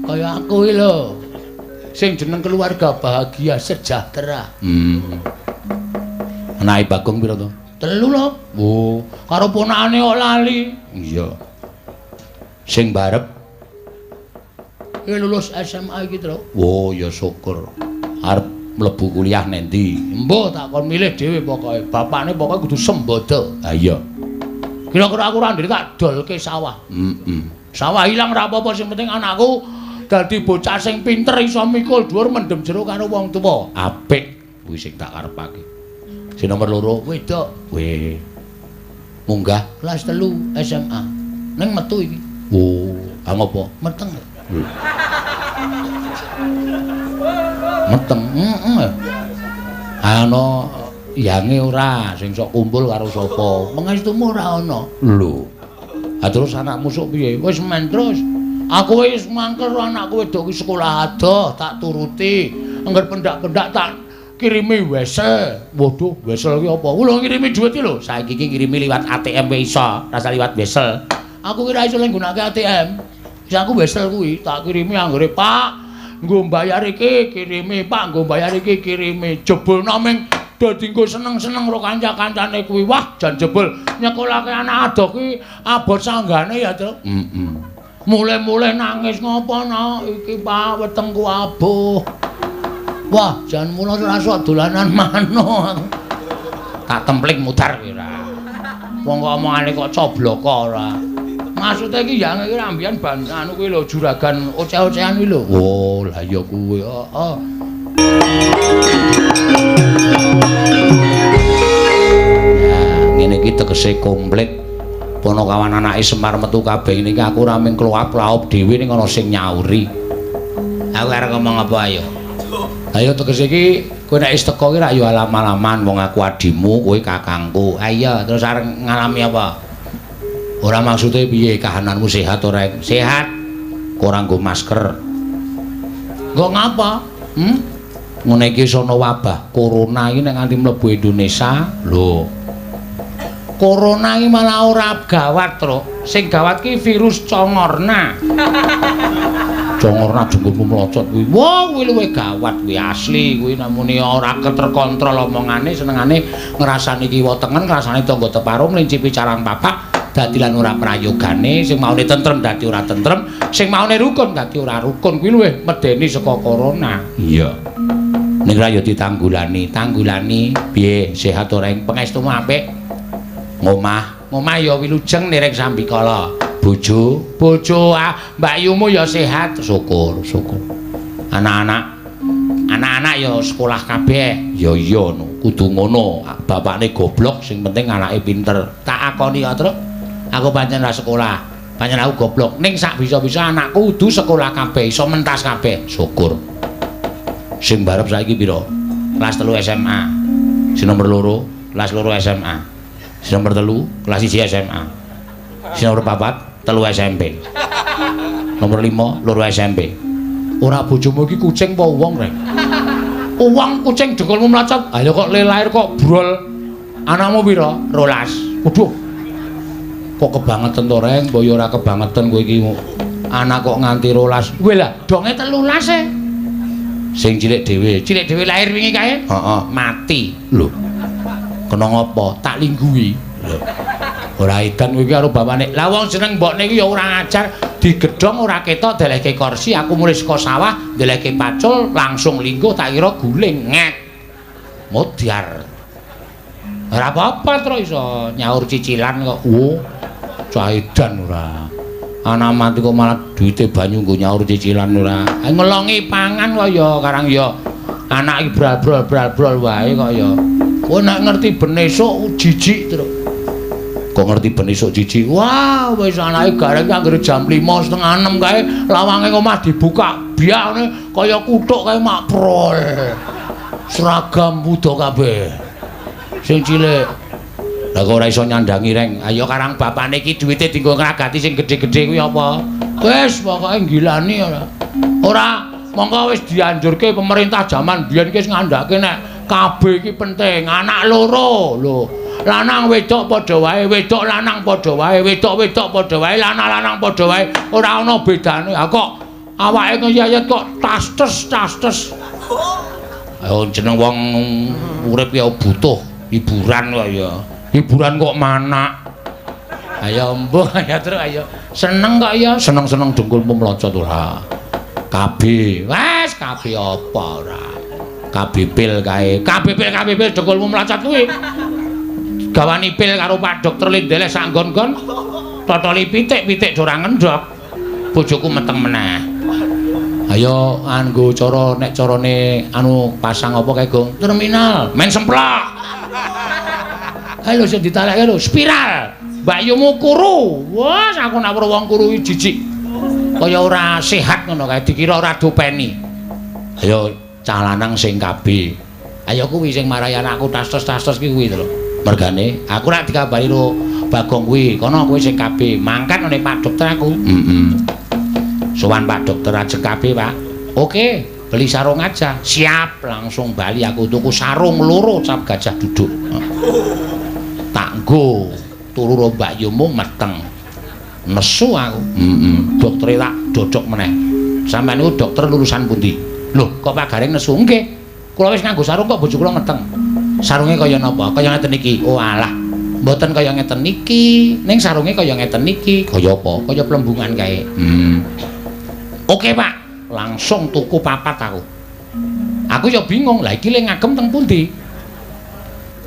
Kaya aku iki lho. Sing jeneng keluarga bahagia sejahtera. Anake Bagong pira to? 3 lho. Oh, karo ponakane kok lali. Iya. Sing barep iki lulus SMA iki, Tru. Oh, ya syukur. Arep mlebu kuliah nendi? Embuh, tak kon milih dhewe pokoke. Bapakne pokoke kudu sembodo. Ha iya. Kira-kira aku ora ndek tak dolke sawah. Heeh. Sawah ilang ora apa-apa, sing penting anakku dadi bocah sing pinter iso mikul dhuwur mendem jero karo wong tuwa. Apik kuwi sing tak karepake. Sing nomor 2 wedok. Weh. Munggah kelas 3 SMA. Ning metu iki. Oh, ha ngopo? Meteng. Meteng. Heeh. Ana yange ora sing sok kumpul karo sapa? Pengestumu ora ana. Lho. Ha terus anakmu sok piye? Wis men terus. Aku wis mangkel anakku wedok ki sekolah adoh, tak turuti. Angger pendak-pendak tak kirimi wesel. Waduh, wesel ki apa? Lho ngirimi dhuwit ki lho. Saiki ki ngirimi liwat ATM wae iso, rasa liwat wesel. Aku ki ora iso nggunakake ATM. Wis aku wesel kuwi, tak kirimi anggere Pak, nggo mbayar iki kirimi, Pak, nggo mbayar iki kirimi. Jebul naming dadi nggo seneng-seneng karo kanca-kancane kuwi. Wah, jan jebul nyekolahke anak adoh kuwi abot sanggane ya, Tru. Heeh. Mulih-mulih nangis ngopo no? Iki Pak wetengku abuh. Wah, jan mula ora sok dolanan manuk. Tak templing mudar kuwi ora. Wong kok omongane kok cobloko ora. Maksude iki yang iki rambian ban anu kuwi lho juragan oceh-ocehan kuwi lho. Oh, lah ya kuwi. Heeh. Nah, ngene iki tegese komplit. Ponokawan anake Semar metu kabeh ngene iki aku ora mung kloap-kloap dhewe ning ana sing nyauri. Aku arep ngomong apa ayo? Ayo tegese iki kowe nek wis teko ki rak yo alam-alaman wong aku adimu, kowe kakangku. Ha iya, terus arep ngalami apa? Ora maksude piye kahananmu sehat ora? Sehat. Kok ora nggo masker. Nggo ngapa? Ngene iki wis ana wabah corona iki nek nganti mlebu Indonesia, lho. Corona iki malah ora gawat, Tru. Sing gawat ki virus congorna. Congorna jenggomu mlocot kuwi. Wah, kuwi luwih gawat kuwi asli kuwi namune ora terkontrol omongane senengane ngrasani kiwa tengen, ngrasani tangga teparo mlincipi carang papak. Dadi lan ora prayogane, sing maune tentrem dadi ora tentrem, sing maune rukun dadi ora rukun kuwi luwih medeni saka corona. Iya. Ning ra ya ditanggulani, tanggulani piye sehat ora ing pengestumu apik? Ngomah, ngomah ya wilujeng niring sambikala. Bojo, bojo ah mbakyumu ya sehat, syukur, syukur. Anak-anak, anak-anak ya sekolah kabeh. Ya iya no, kudu ngono. Bapakne goblok sing penting anake pinter. Tak akoni ya, Truk. Aku pancen ora sekolah, pancen aku goblok. Ning sak bisa-bisa anakku kudu sekolah kabeh, iso mentas kabeh. Syukur. Sing barep saiki pira? Kelas 3 SMA. Sing nomor 2, kelas 2 SMA. Sing nomor 3, kelas 1 SMA. Sing nomor 4, 3 SMP. Nomor 5, 2 SMP. Ora bojomu iki kucing apa wong, Rek? Wong kucing dengkulmu mlacot. Ayo kok le lahir kok brol. Anakmu pira? 12. Waduh. Kok kebangetan to, Reng? Mbok ya ora kebangetan kowe iki. Anak kok nganti 12. Weh lah, donge 13 e. Sing cilik dhewe, cilik dhewe lahir wingi kae? Heeh, mati. Lho. Kena ngopo? Tak lingguhi. Lho. Ora edan kowe iki karo bapakne. Lah wong jeneng mbokne iki ya ora ngajar, digedhong ora ketok delehke kursi, aku mulih saka sawah, delehke pacul, langsung lingguh tak kira guling ngek. Modyar. Ora apa-apa terus iso nyaur cicilan kok. Oh. Cah edan ora. Anak mati kok malah duwite banyu nggo nyaur cicilan ora. Ngelongi pangan kok ya karang ya. Anak iki bral-brol wae kok ya. Kowe nek ngerti ben esuk jijik terus. Kok ngerti ben esuk jijik? Wah, wis anake gareng anggere jam 5:30 kae lawange omah dibuka biak ngene kaya kuthuk kae mak prol. Seragam wuda kabeh. Sing cilik. Lah kok ora iso nyandangi, Reng? Ayo karang bapane iki duwite dienggo ngragati sing gedhe-gedhe kuwi apa? Wis pokoke gilani ora. Ora, mongko wis dianjurke pemerintah jaman biyen ki wis ngandhake nek KB iki penting, anak loro lho. Lanang wedok padha wae, wedok lanang padha wae, wedok-wedok padha wae, lanang-lanang padha wae, ora ana bedane. Ha kok Awake ngeyayat kok tas-tes. Ayo jeneng wong urip ya butuh hiburan kok ya. Hiburan kok manak. Ayo mbuh ya terus ayo. Seneng kok ya, seneng-seneng dengkulmu mlocot ora. KB. Wes KB apa ora? KB pil kae. KB pil dengkulmu mlocot kuwi. Gawani pil karo Pak Dokter Lindele sak nggon-nggon. Totoli pitik-pitik ora ngendhok. Bojoku meteng meneh. Ayo nganggo cara nek carane anu pasang apa kae, Gong? Terminal, men semplok. Ayo sing ditalekke lho, spiral. Mbakyumu kuru. Wah, aku nek weruh wong kuru iki jijik. Kaya ora sehat ngono kae, dikira ora dopeni. Ayo cah lanang sing KB. Ayo kuwi sing marai anakku tas-tas ki kuwi to lho. Mergane aku nek dikabari ro Bagong kuwi, kono kuwi sing KB. Mangkat ngene Pak Dokter aku. Heeh. Sowan Pak Dokter ajeng KB, Pak. Oke, beli sarung aja. Siap, langsung bali aku tuku sarung loro cap gajah duduk. Tak nggo turu ro mbakyumu meteng. Nesu aku. Heeh. Doktere tak dodok meneh. Sampeyan niku dokter lulusan pundi? Lho, kok Pak Gareng nesu? Nggih. Kula wis nganggo sarung kok bojo kula meteng. Sarunge kaya napa? Kaya ngeten iki. Oh alah. Mboten kaya ngeten iki. Ning sarunge kaya ngeten iki. Kaya apa? Kaya plembungan kae. Oke, Pak. Langsung tuku papat aku. Aku ya bingung, lah iki le ngagem teng pundi?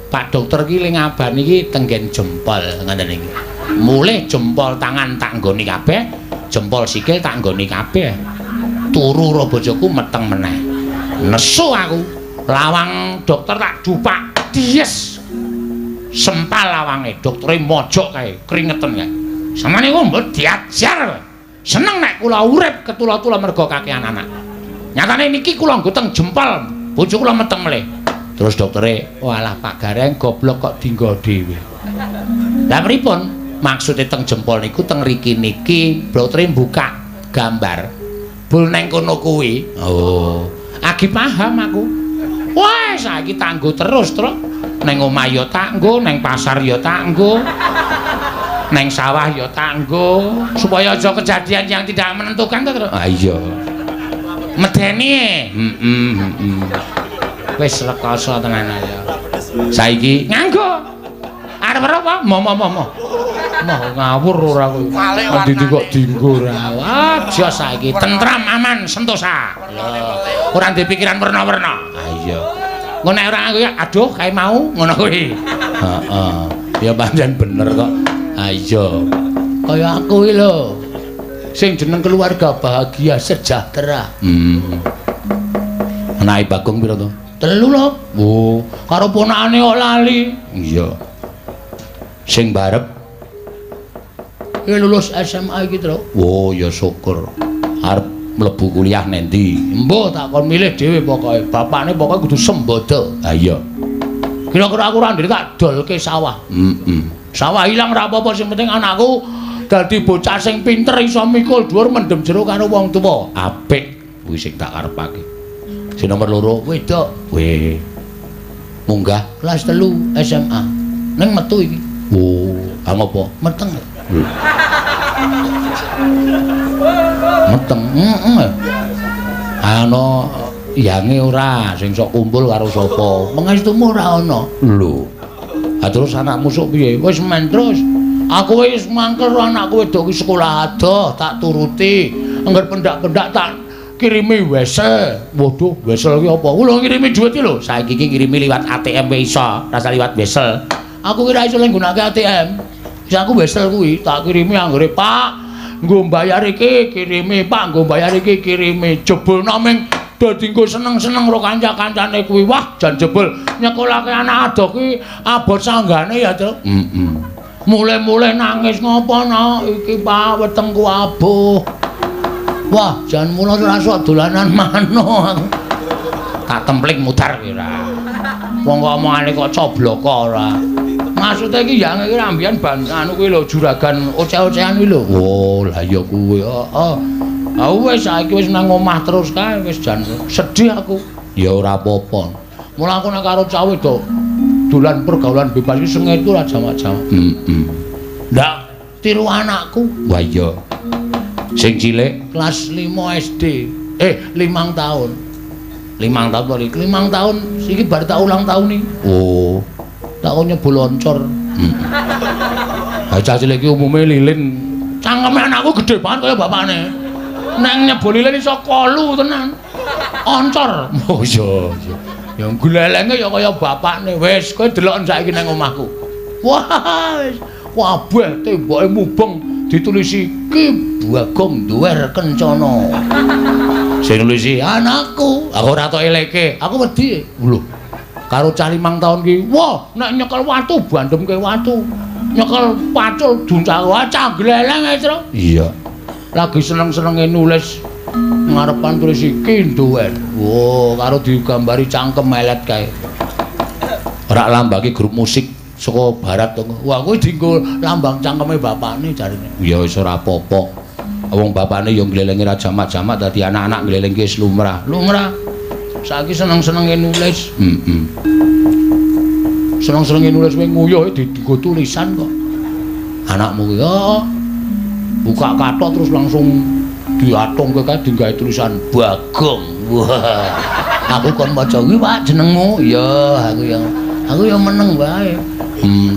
Pak dokter iki le ngabani iki tenggen jempol ngoten iki. Mulih jempol tangan tak nggoni kabeh, jempol sikil tak nggoni kabeh. Turu ro bojoku meteng meneh. Nesu aku. Lawang dokter tak dupak, dies. Sempal lawange, doktere mojok kae, kringeten kae. Samane niku mbok diajar. Seneng nek kula urip ketula-tula merga kakean anak. Nyatane niki kula nggo teng jempol, bojo kula meteng melih. Terus doktere, "Walah Pak Gareng goblok kok dinggo dhewe." Lah pripun? Maksude teng jempol niku teng riki niki, doktere buka gambar. Bul neng kono kuwi. Oh, agi paham aku. Wah, saiki tanggo terus, Truk. Neng omah ya tanggo, neng pasar ya tanggo. Neng sawah ya tanggo, supaya aja kejadian yang tidak menentukan to, Truk. Ah iya. Medeni. Heeh, heeh. Wis rekoso tenan ayo. Saiki nganggo. Arep apa? Mo mo mo mo. Moh ngawur ora kowe. Endi kok dinggo ora. Aja saiki tentram aman sentosa. Ora ndek pikiran werna-werna. Ah iya. Engko nek ora nganggo ya aduh kae mau ngono kuwi. Heeh. Ya pancen bener kok. Ah iya. Kaya aku iki lho. Sing jeneng keluarga bahagia sejahtera. Anake Bagong pira to? 3 lho. Oh, karo ponakane kok lali. Iya. Sing barep iki lulus SMA iki, Truk. Oh, ya syukur. Arep mlebu kuliah nendi? Embuh tak kon milih dhewe pokoke. Bapakne pokoke kudu sembodo. Ha iya. Kira-kira aku ora ndek tak dolke sawah. Heeh. Sawah ilang ora apa-apa, sing penting anakku dadi bocah sing pinter iso mikul dhuwur mendem jero karo wong tuwa. Apik kuwi sing tak karepake. Sing nomor 2 wedok. Weh. Munggah kelas 3 SMA. Ning metu iki. Oh, ha ngopo? Meteng. Meteng. Heeh. Ana yange ora sing sok kumpul karo sapa? Mengestumu ora ana. Lho. Ha terus anakmu sok piye? Wis men terus. Aku wis mangkel anakku wedok iki sekolah adoh, tak turuti. Angger pendak-pendak tak kirimi wesel. Waduh, wesel ki apa? Lho ngirimi dhuwit ki lho. Saiki iki ngirimi liwat ATM wae iso, rasa liwat wesel. Aku kira iso nggunakake ATM. Wis aku wesel kuwi tak kirimi anggere Pak, nggo mbayar iki kirimi, Pak, nggo mbayar iki kirimi. Jebul naming dadi nggo seneng-seneng karo kanca-kancane kuwi. Wah, jan jebul nyekolahke anak adoh kuwi abot sanggane ya, Truk. Heeh. Mulih-mulih nangis ngopo no? Iki Pak wetengku abuh. Wah, jan mula ora sok dolanan manuk aku. Tak templing mudar kuwi ora. Wong kok omongane kok cobloko ora. Maksude iki yang iki rambian ban anu kuwi lho juragan oceh-ocehan kuwi lho. Oh, lah ya kuwi. Heeh. Ha wis saiki wis nang omah terus kae wis jan sedih aku. Ya ora apa-apa. Mula aku nek karo cah wedok dolan pergaulan bebas iki sengetu ora jamak-jamak. Heeh. Ndak tiru anakku. Wah iya. Sing cilik kelas 5 SD. 5 tahun. 5 tahun kali. 5 tahun iki bar tak ulang tahun iki. Oh. Tak kon nyebul oncor. Ha cah cilik iki umume lilin. Cangkeme anakku gedhe banget kaya bapakne. Neng nyebul lilin iso kolu tenan. Oncor. Oh iya iya. Ya glelenge ya kaya bapakne. Wis kowe delok saiki nang omahku. Wah wis kabeh temboke mubeng ditulisi Ki Bagong Duwer Kencana. Sing nulisi anakku. Aku ora tok eleke. Aku wedi. Lho. Karo cah 5 tahun ki, wah nek nyekel watu bandemke watu. Nyekel pacul duncak wah cah gleleng ae, Tru. Iya. Lagi seneng-senenge nulis ngarepan tulis iki Duwer. Wah, karo digambari cangkem melet kae. Ora lambake grup musik saka barat to. Wah, kuwi dienggo lambang cangkeme bapakne jarine. Ya wis ora apa-apa. Wong bapakne ya nglelengi ra jamak-jamak dadi anak-anak nglelengke wis lumrah. Lumrah. Saiki seneng-senenge nulis. Heeh. Seneng-senenge nulis kowe nguyuh dienggo tulisan kok. Anakmu kuwi ya buka kathok terus langsung diatungke kae digawe tulisan Bagong. Wah. Aku kon maca kuwi Pak jenengmu. Ya, aku ya meneng wae.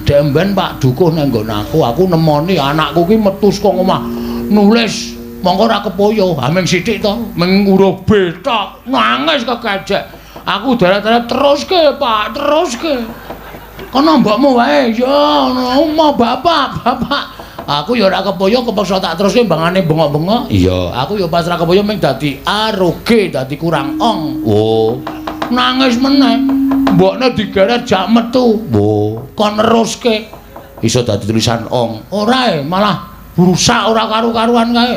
Demben Pak Dukuh nang nggon aku nemoni anakku ki metu saka omah nulis. Mongko ora kepoyo, haming sithik to, ming huruf B tok, nangis kekejek. Aku darat-darat teruske, Pak, teruske. Kono mbokmu wae, ya ngono, bapak, bapak. Aku ya ora kepoyo kepeksa tak teruske mbangane bengok-bengok. Iya, aku ya pas ora kepoyo ming dadi A ro G, dadi kurang ong. Oh. Nangis meneh. Mbokne digeret jak metu. Oh, kon neruske. Iso dadi tulisan ong. Ora e, malah rusak ora karu-karuan kae.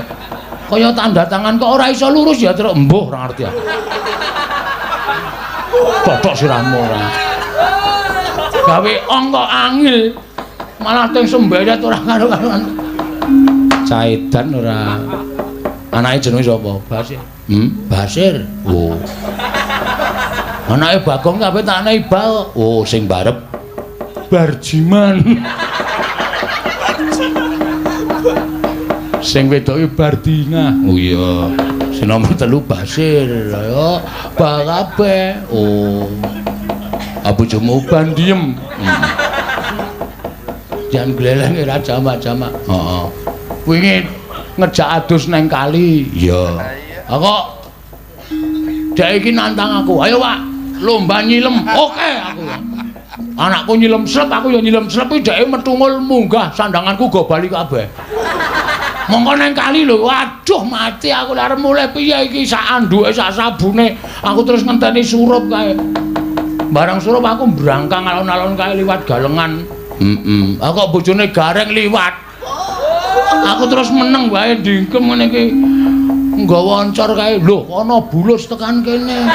Kaya tanda tangan kok ora iso lurus ya, Truk. Embuh ora ngerti aku. Totok sirahmu ora. Gawe ong kok angil. Malah teng semberet ora karu-karuan. Caidan ora. Anake jenenge sapa? Basir. Basir. Oh. Anake Bagong kabeh tak ane Ibal. Oh, sing barep Barjiman. Sing wedok iki Bardingah. Oh iya. Sing nomor 3 Basir. Ayo bal kabeh. Oh. Bojomu bandiem. Jan gleleng ora jamak-jamak. Heeh. Wingi ngejak adus neng kali. Iya. Ha kok dek iki nantang aku. Ayo, Pak, lomba nyilem. Oke aku. Anakku nyilem slep, aku ya nyilem slep iki dheke metungul munggah sandanganku go bali kabeh. Mongko neng kali lho, waduh mati aku lha arep mulih piye iki sak anduke sak sabune. Aku terus ngenteni surup kae. Barang surup aku mbrangkang alon-alon kae liwat galengan. Heeh. Aku kok bojone Gareng liwat. Aku terus meneng wae dingkem ngene iki. Nggawa oncor kae. Lho, ana bulus tekan kene.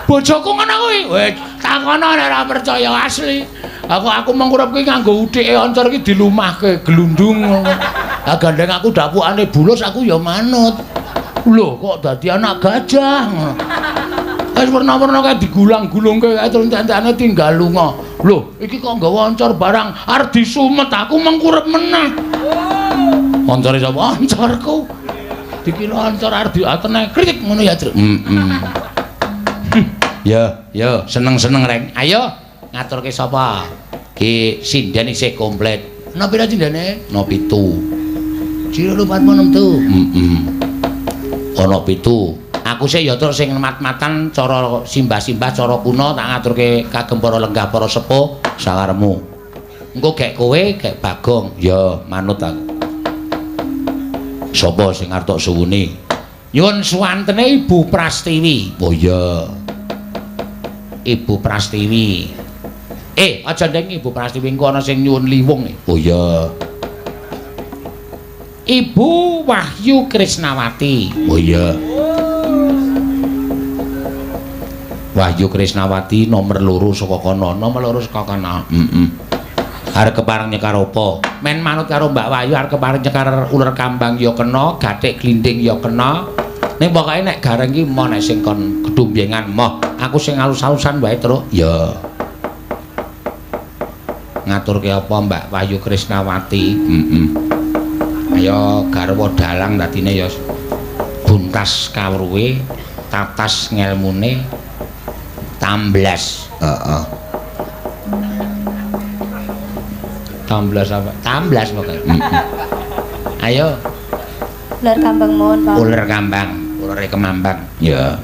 Bojoku ngono kuwi. Wis takono nek ora percaya asli. Aku mengkurep kuwi nganggo uthike oncor iki dilumahke glundung ngono. Lah gandeng aku dapukane bulus aku ya manut. Lho kok dadi anak gajah ngono. Wis werna-werna kae digulang-gulungke kae terus entek-entekane tinggal lunga. Lho, iki kok nggawa oncor barang arep disumet aku mengkurep meneh. Oncore sapa? Oncorku. Dikira oncor arep diatene kritik ngono ya, Truk. Heeh. Ya, ya, seneng-seneng reng. Ayo ngaturke sapa? Ki sinden isih komplit. Ana pira sindene? Ana 7. 2 4 6 7. Heeh. Ana 7. Aku sih ya terus sing mat-matan cara simbah-simbah cara kuno tak ngaturke kagem para lenggah para sepuh sakaremu. Engko gek kowe, gek Bagong. Ya, manut aku. Sapa sing arep tok suwuni? Nyuwun suwantene Ibu Prastiwi. Oh iya. Ibu Prastiwi. Aja ndeng Ibu Prastiwi engko ana sing nyuwun liwung. Oh iya. Ibu Wahyu Krisnawati. Oh iya. Wahyu Krisnawati nomor 2 saka kono, nomor 2 saka kono. Heeh. Arep kepareng nyekar apa? Men manut karo Mbak Wahyu arep kepareng nyekar uler kambang ya kena, gathik glinding ya kena. Ning pokoke nek Gareng ki moh nek sing kon gedhumbyengan moh, aku sing alus-alusan wae, Truk. Ya. Ngaturke apa Mbak Wahyu Krisnawati? Heeh. Ayo garwa dalang dadine ya buntas kawruhe, tatas ngelmune, tamblas. Heeh. Tamblas apa? Tamblas pokoke. Ayo. Uler kambang mohon, Pak. Uler kambang, ulere kemambang. Ya.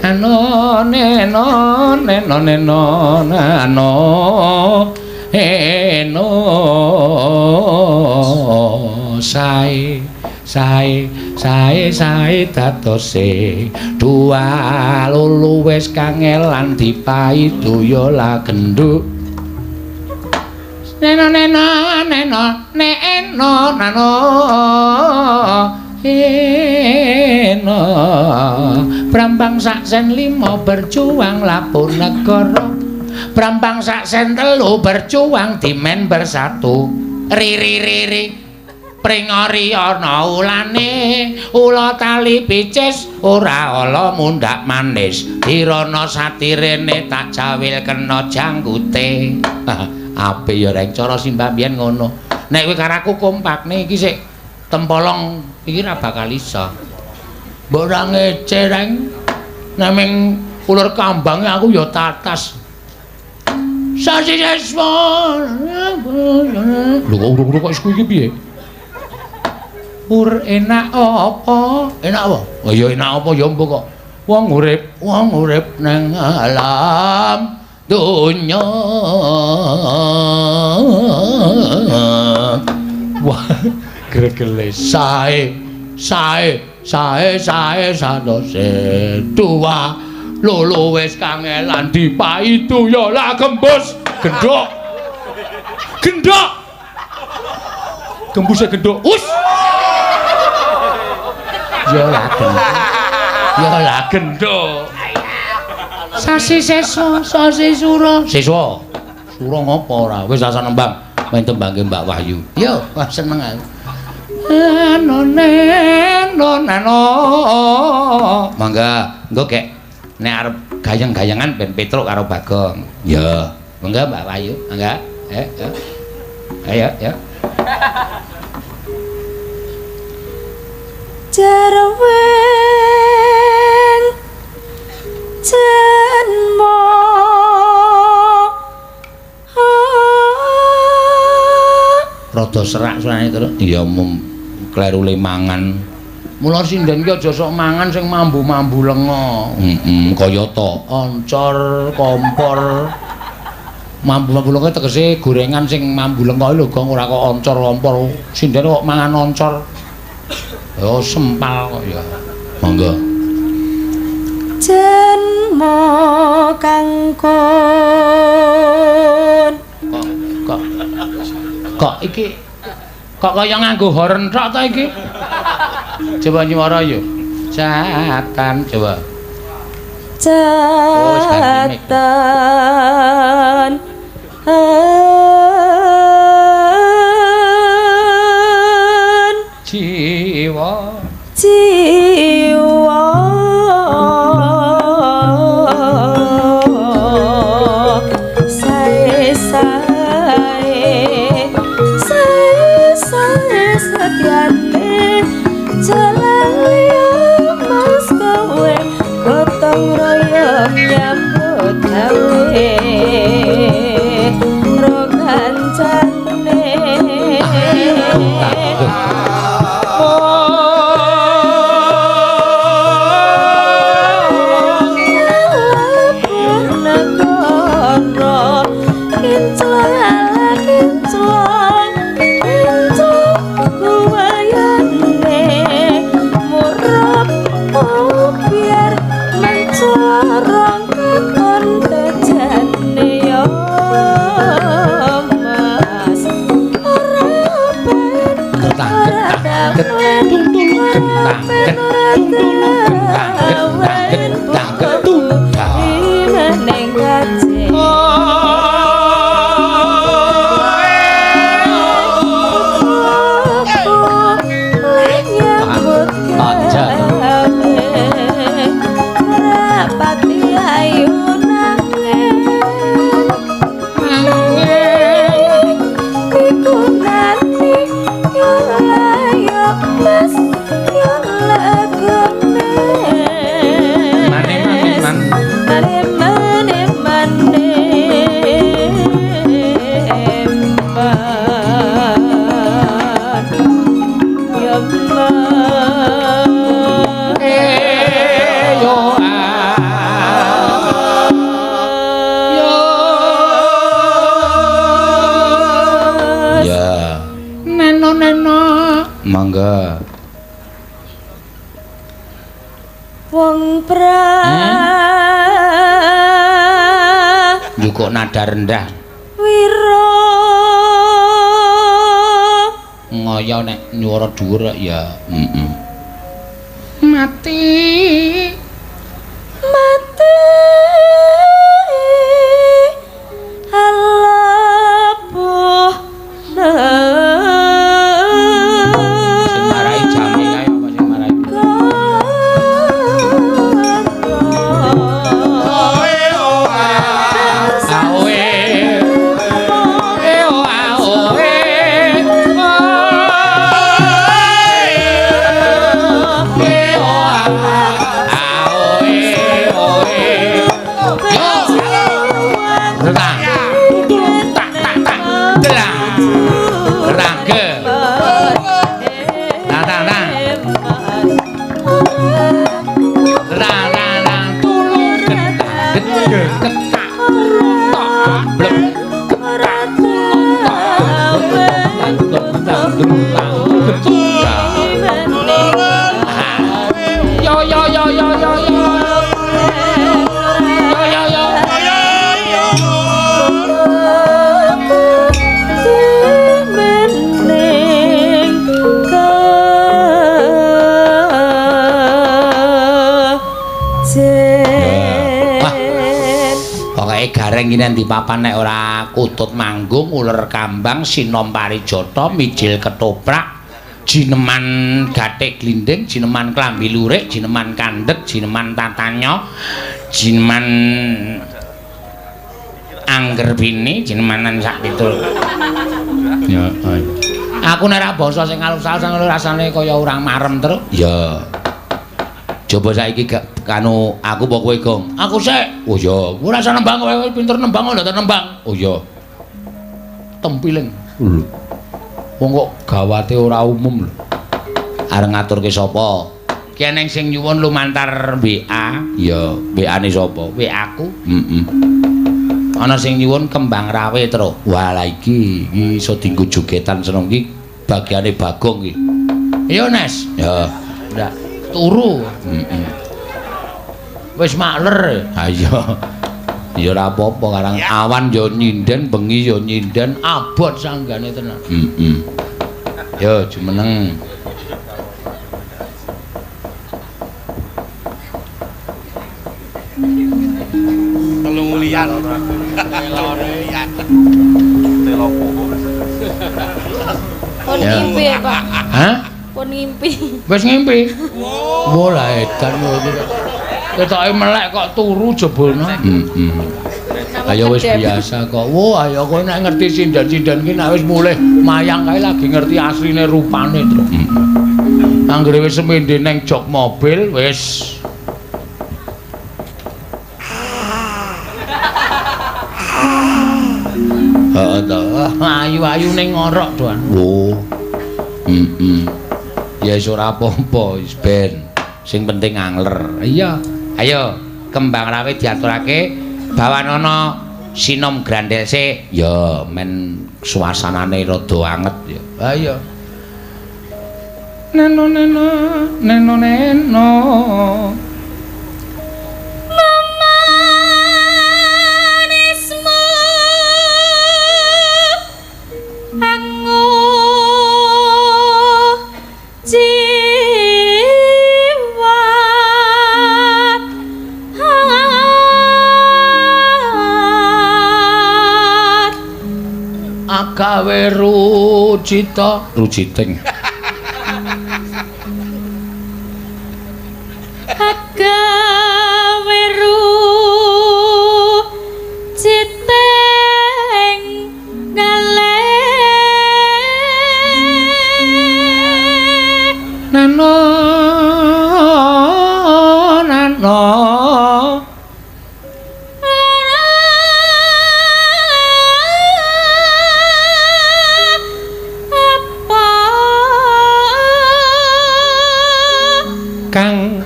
Ano neno neno neno nano eno sae sae sae sae dadose dua lulu wis kangelan dipaidu ya la genduk neno neno neno neno nano eno Brambang sak sen 5 berjuang lapor negara, Brambang sak sen 3 berjuang dimen bersatu, riri riri pringori ana ulane ula tali picis ora ala mundhak manis dirana satirene tak jawil kena janggute. Ape ya reng cara simbah biyen ngono. Nek kowe karo aku kompakne iki sik tempolong iki ora bakal iso. Mbok ora ngece reng. Nek ming uler kambange aku ya tatas. Sasi seswa. Lho kok urung-urung kok isku iki piye? Pur enak apa? Enak apa? Oh ya enak apa ya mbok kok. Wong urip nang alam donya. Wah, gregele sae sae sae sae sanose dua lolo wis kangelan dipaidu ya lah gembus gendhok gendhok gembuse gendhok us ya lah gendhok ya lah gendhok sasi sesa sasi sura seswa sura ngopo ora wis asa nembang main tembangke Mbak Wahyu. Yo, wah seneng aku. Ano neno nano. Mangga, engko gek nek arep gayeng-gayengan ben Petruk karo Bagong. Ya, mangga Mbak Wahyu, mangga. Ayo, ya. Jarweng jenmo rada serak suarane terus ya mum klerule mangan. Mula sinden ki aja sok mangan sing mambu-mambu lenga. Heeh, kaya ta oncor, kompor. Mambu-mambu lenga tegese gorengan sing mambu lenga lho, Gong, ora kok oncor kompor. Sinden kok mangan oncor. Ya sempal kok ya. Monggo. Jenmo kangkon. Kok iki kok kaya nganggo horn tok ta iki? Coba nyuwara yo. Catan coba. Catan. Jiwa. Jiwa. Sae sae sae sae setyane jalan liya mas kowe gotong royong nyambut gawe ro kancane. Rapati ayu nanging Wong pra Njukuk nada rendah. Wira ngoyo nek nyuwara dhuwur ya. Heeh. Mati. Mati. Alabuh. Sing marai jame kae apa sing marai? Gareng iki nang papan nek ora kutut manggung, uler kambang, sinom parijata, mijil ketoprak, jineman gathik glinding, jineman klambi lurik, jineman kandhek, jineman tatanya, jineman angger bini, jinemanan sak pitul. Ya, aku nek ora basa sing alus-alus rasane kaya urang marem terus. Ya. Coba saiki gak kanu aku apa kowe, Gong? Aku sik. Oh iya, ora usah nembang kowe pinter nembang kok ndak nembang. Oh iya. Tempiling. Lho. Wong kok gawate ora umum lho. Arep ngaturke sapa? Ki eneng sing nyuwun lumantar WA. Ya, WA-ne sapa? WA aku. Heeh. Ana sing nyuwun kembang rawe, Tru. Wah, lah iki iki iso dienggo jogetan seneng iki bagiane Bagong iki. Iya, Nes. Ya. Ndak turu. Heeh. Wis makler. Ha iya. Ya ora apa-apa karang awan ya nyinden, bengi ya nyinden, abot sanggane tenan. Heeh. Yo jumeneng. Telung ulian. Pun ngimpi ya, Pak? Hah? Pun ngimpi. Wis ngimpi? Wah, lah edan kowe iki. Ketoke melek kok turu jebulno. Heeh. Ayo wis biasa kok. Wah, ayo kowe nek ngerti sinden-sinden ki nek wis mulih mayang kae lagi ngerti asline rupane, Tru. Anggere wis semende neng jok mobil wis. Heeh to. Ayu-ayu ning ngorok, Doan. Oh. Heeh. Ya wis ora apa-apa, wis ben. Sing penting angler. Iya. Ayo, kembang rawe diaturake bawanana sinom grandel sik. Ya, men suasanane rada anget ya. Ayo. Neno neno neno neno. Memanismu angu Agawe rucita ruciting. Agawe ruciting ngalih nano nano kang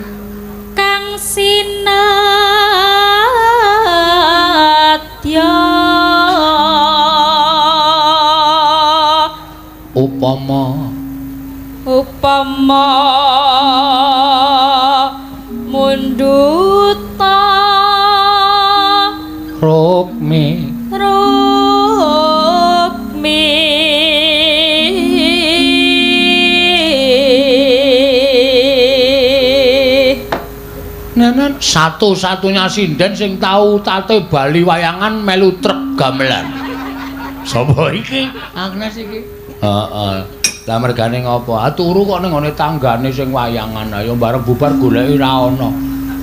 Rukmi. Rukmi. Nenen satu-satunya sinden sing tau tate bali wayangan melu trek gamelan. Sapa iki? Agnes iki. Heeh. Lah mergane ngopo? Ah turu kok ning ngone tanggane sing wayangan. Ayo bareng bubar goleki ra ana.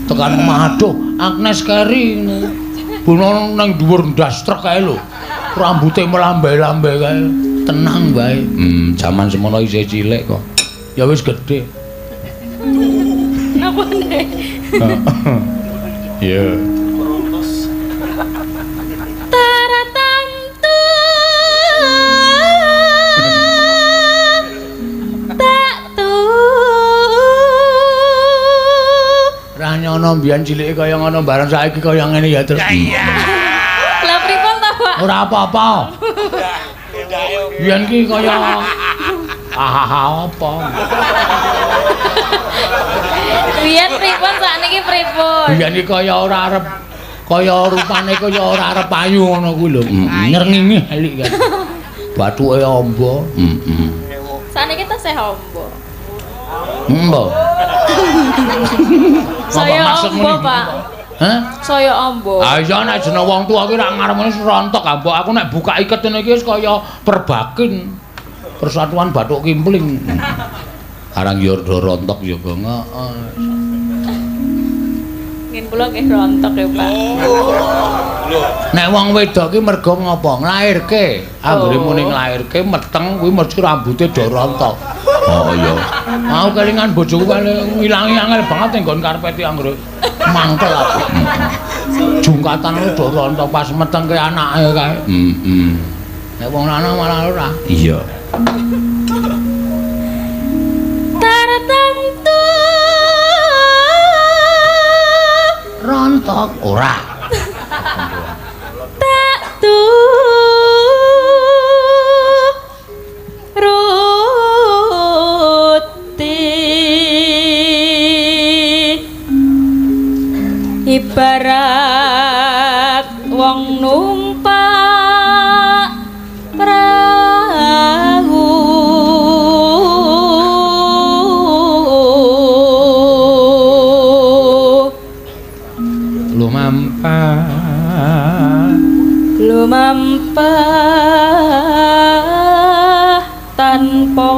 Tekan omah aduh, Agnes keri. Bono nang dhuwur ndas trek kae lho. Rambute melambai-lambai kae. Tenang wae. Jaman semono isih cilik kok. Ya wis gedhe. Napa nek? Iya. Taratamtu tak tu. Ra nyono mbiyen cilike kaya ngono bareng saiki kaya ngene ya terus. Iya. Lah pripun ta, Pak? Ora apa-apa. Biyen ki kaya hahaha apa. Biyen pripun sakniki pripun? Biyen ki kaya ora arep kaya rupane kaya ora arep payu ngono kuwi lho. Nyrengingi elik kan. Bathuke amba. Heeh. Sakniki tesih amba. Embo. Saya amba, Pak. Hah? Saya amba. Ah iya nek jeneng wong tuwa ki ra ngarep rontok ambok. Aku nek buka iket ngene iki wis kaya perbakin. Persatuan Bathuk Kimpling. Arang yo rontok yo heeh. Ngin kula nggih rontok ya, Pak. Nek wong wedok ki mergo ngopo? Nglairke. Anggere muni nglairke meteng kuwi mesti rambute do rontok. Oh iya. Aku kelingan bojoku kale ngilangi angel banget ning nggon karpet anggere mangkel aku. Jungkatan do rontok pas metengke anake kae. Heeh. Nek wong lanang malah ora. Iya. Tartamtu rontok ora. Tak tu ruti ibarat wong numpak prahu. Lumampah lumampah tanpa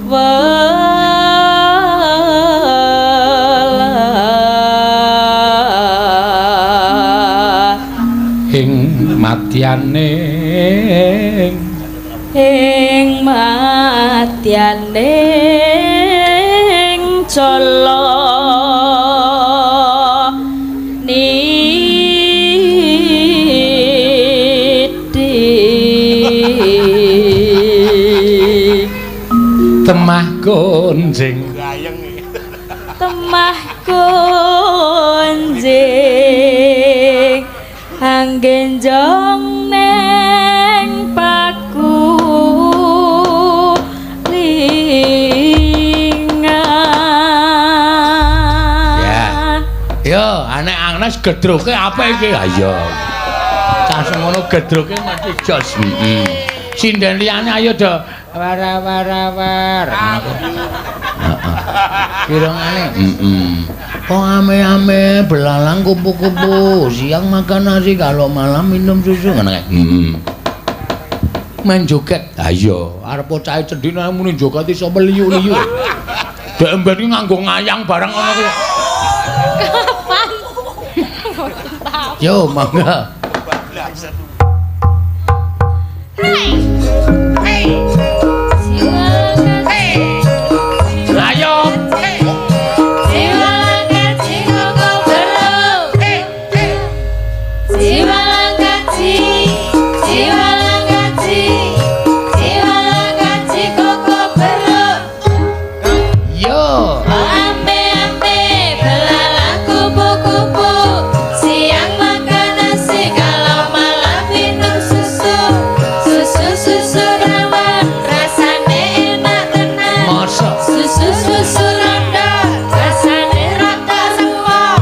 welah ing madyaning ing madyaning jala niti temah gonjing temah gonjing anggenjong neng paku lingan. Ya. Yo, anek Agnes gedroke apa iki? Ha iya. Cah semono gedroke mesti jos. Heeh. Sinden liyane ayo do wara-wara-war. Heeh. Kirangane heeh. Oh ame-ame belalang kupu-kupu, siang makan nasi kalau malam minum susu ngono kae. Heeh. Main joget. Ha iya, arep bocahe cendhine muni joget iso meliu-liu. Dek emben iki nganggo ngayang barang ngono kuwi. Kapan? Yo mangga. Hai. Hai. Ayo. Yo. Ame-ame belalang kupu-kupu, siang makan nasi kalau malam minum susu. Susu-susu rawon rasane enak tenan. Masa Susu-susu rondo rasane rata semua.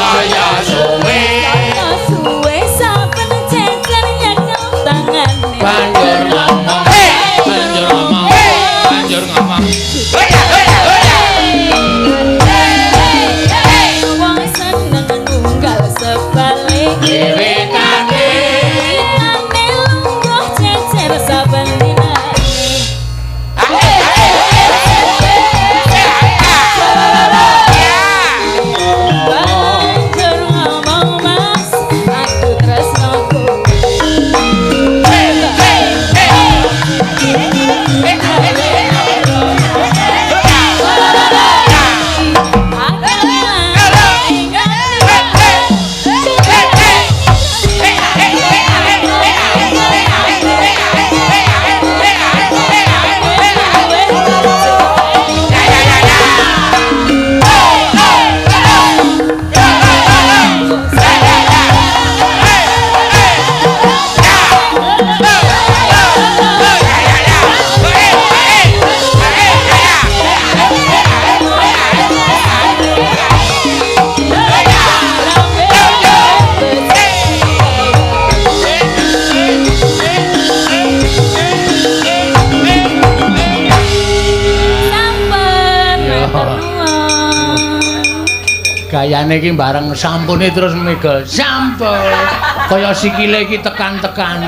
Kaya suwe. Kaya suwe saben cecer nyekel tangane. Banjur ngomong, banjur ngomong, banjur ngomong. Wong seneng nunggal sebalik Wiwitane. Wiwitane lungguh cecer saben dinane. Banjur ngomong mas, aku tresno kowe. Sampun, matur nuwun. Gayane iki bareng sampune terus mega sampun. Kaya sikile iki tekan-tekan.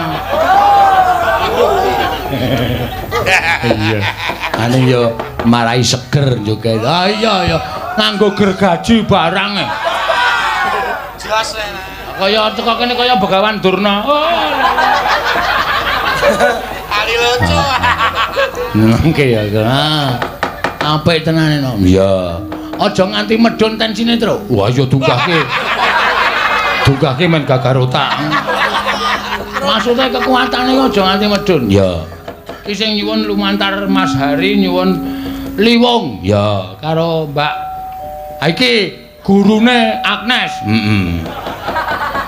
Iya. Anu yo marai seger juga. Ah iya ya nganggo gergaji barang. Jos. Kaya teko kene kaya Begawan Durna. Oh. Ali lucu. Oke ya. Ah. Apik tenane no. Iya. Aja nganti medhun tensine, Tru. Wah, ya dunggahke. Dunggahke men gagar otak. Maksudnya kekuatane aja nganti medhun. Ya. Ki sing nyuwun lumantar Mas Hari nyuwun Liwung. Ya, karo Mbak. Ha iki gurune Agnes. Heeh.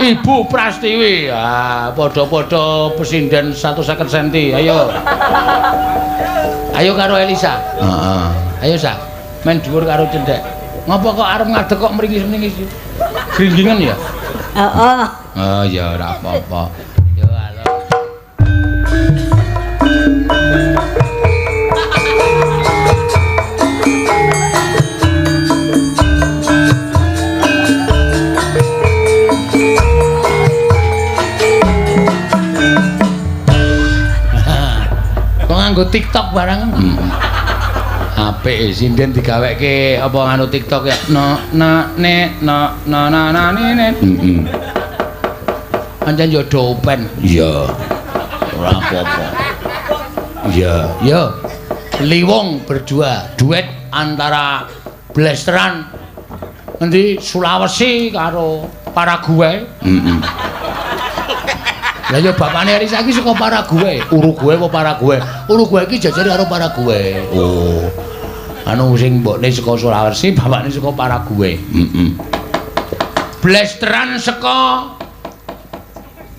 Ibu Prastiwi. Ah, padha-padha pesinden 150 cm. Ayo. Ayo karo Elisa. Heeh. Ayo Sa. Men dhuwur karo cendhek. Ngopo kok arep ngadeg kok mringis-mringis? Gringgingen ya? Heeh. Oh ya ora apa-apa. Yo halo. Kok nganggo TikTok barang? Apik sinden digaweke apa nganu TikTok ya. No na ne no na na na ne ne. Heeh. Pancen yo dopen. Iya. Ora apa-apa. Iya, yo. Liwung berdua, duet antara Blasteran ngendi Sulawesi karo Paraguay. Heeh. Lah ya bapakne Elisa iki saka Paraguay. Uruguay apa Paraguay? Uruguay iki jajare karo Paraguay. Oh. Anu sing mbokne saka Sulawesi, bapakne saka Paraguay. Heeh. Blasteran saka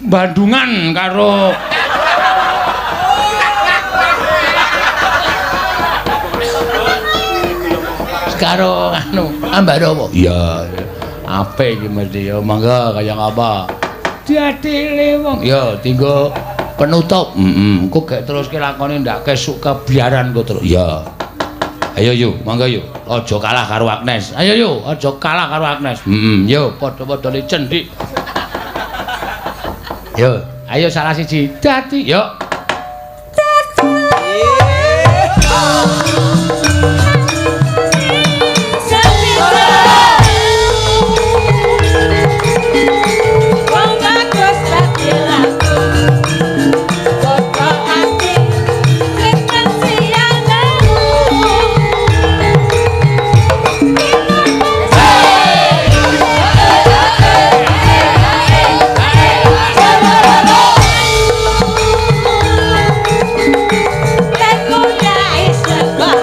Bandungan karo karo anu Ambaro apa? Iya. Apik iki mesti ya mangga kaya ngapa. Diadile wong. Ya tinggo penutup. Heeh. Engko gek teruske lakone ndak kesuk kebiaran kok terus. Ya. Ayo yo, mangga yo. Aja kalah karo Agnes. Ayo yo, aja kalah karo Agnes. Heeh, yo padha-padha cendik. Yo, ayo salah siji. Dadi yo. Wong bagus dadi laku. Padha ati kreten siang dalu. Teko ya isebal.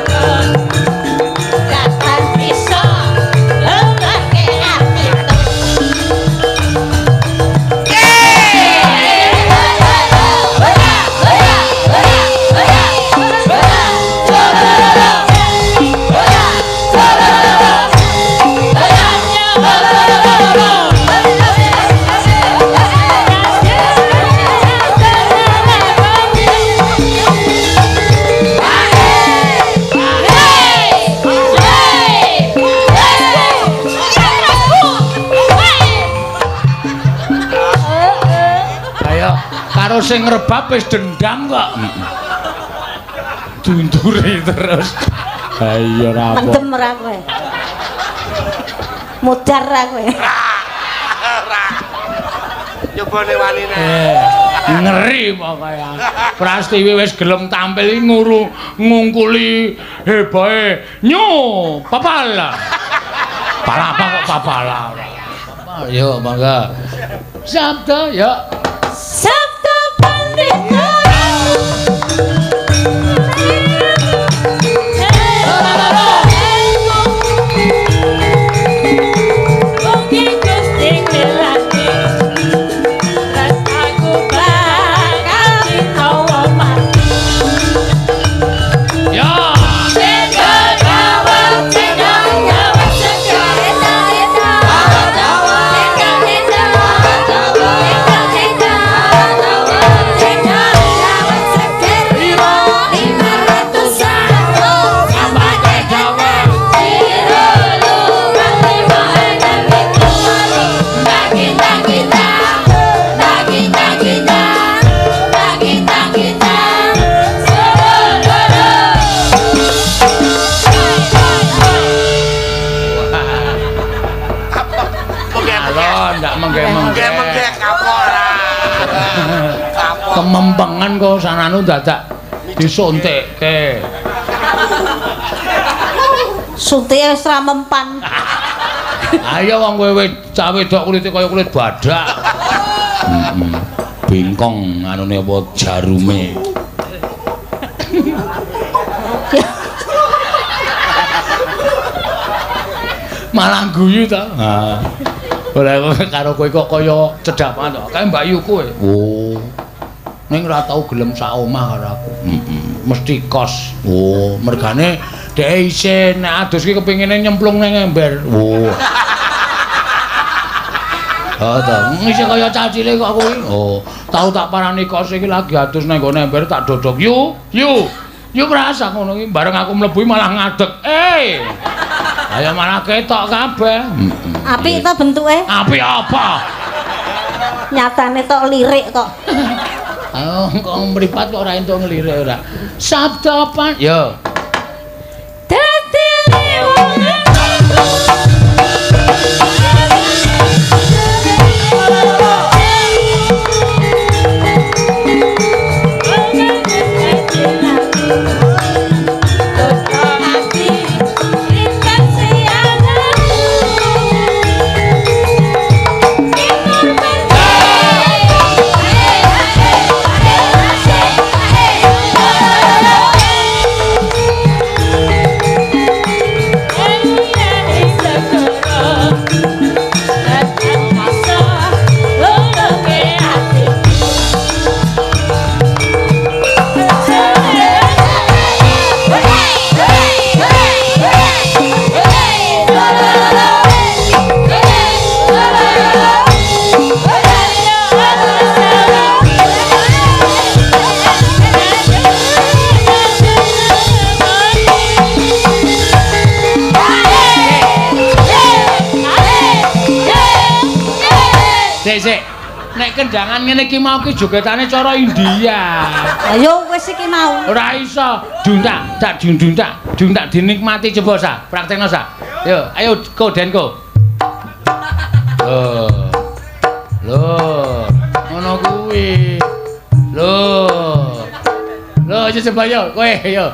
Karo sing ngrebab wis dendam kok. Dundure terus. Ha iya ora apa. Mendem ora kowe. Mudar ra kowe. Ora. Nyobane wanine. Ngeri pokoke. Prastiwi wis gelem tampil iki nguru ngungkuli hebohe nyu papala. Palapa kok papala. Yo mangga. Sabda ya. Sabda Pandita. Mugi Gusti ngelake rasaku bakal ditawa mati. Ya. Cendol dawet, cendol dawet seger. Cendol dawet, cendol dawet, cendol dawet, cendol dawet seger. 501 tambah dawet. Tiro luwih lima enam pitu wolu. Kita kita, kita kita, kita kita, solo. Alon ndak mengge-mengge. Mengge kapok ora. Kapok. Kemempengan kok sananu dadak disuntikke. Suntike wis ra mempan. Ayo wong kowe cah wedok kulite kaya kulit badak. Heeh. Bengkong anune apa jarume. Malah guyu ta. Ha. Ora karo kowe kok kaya cedhak banget to. Kae Mbak Yu kowe. Oh. Ning ora tau gelem sak omah karo aku. Heeh. Mesti kos. Oh, mergane dhek isin nek adus ki kepengine nyemplung nang ember. Oh. Oh ta, isih kaya cah cilik kok kuwi. Oh, tau tak parani kos iki lagi adus nang nggone ember tak dodok. Yu, yu. Yu merasa ngono iki bareng aku mlebu malah ngadeg. Eh. Ayo malah ketok kabeh. Apik to bentuke? Apik apa? Nyatane tok lirik kok. Oh, kok mripat kok ora entuk nglirik ora. Sabda apa? Yo. Dadi wong Sik, sik. Nek kendangan ngene iki mau ki jogetane cara India. Ayo wis iki mau. Ora iso. Duntak, tak dunduntak, duntak dinikmati coba sa. Praktekno sa. Yo, ayo ko denko. Lho. Lho, ngono kuwi. Lho. Lho, aja coba yo, kowe yo.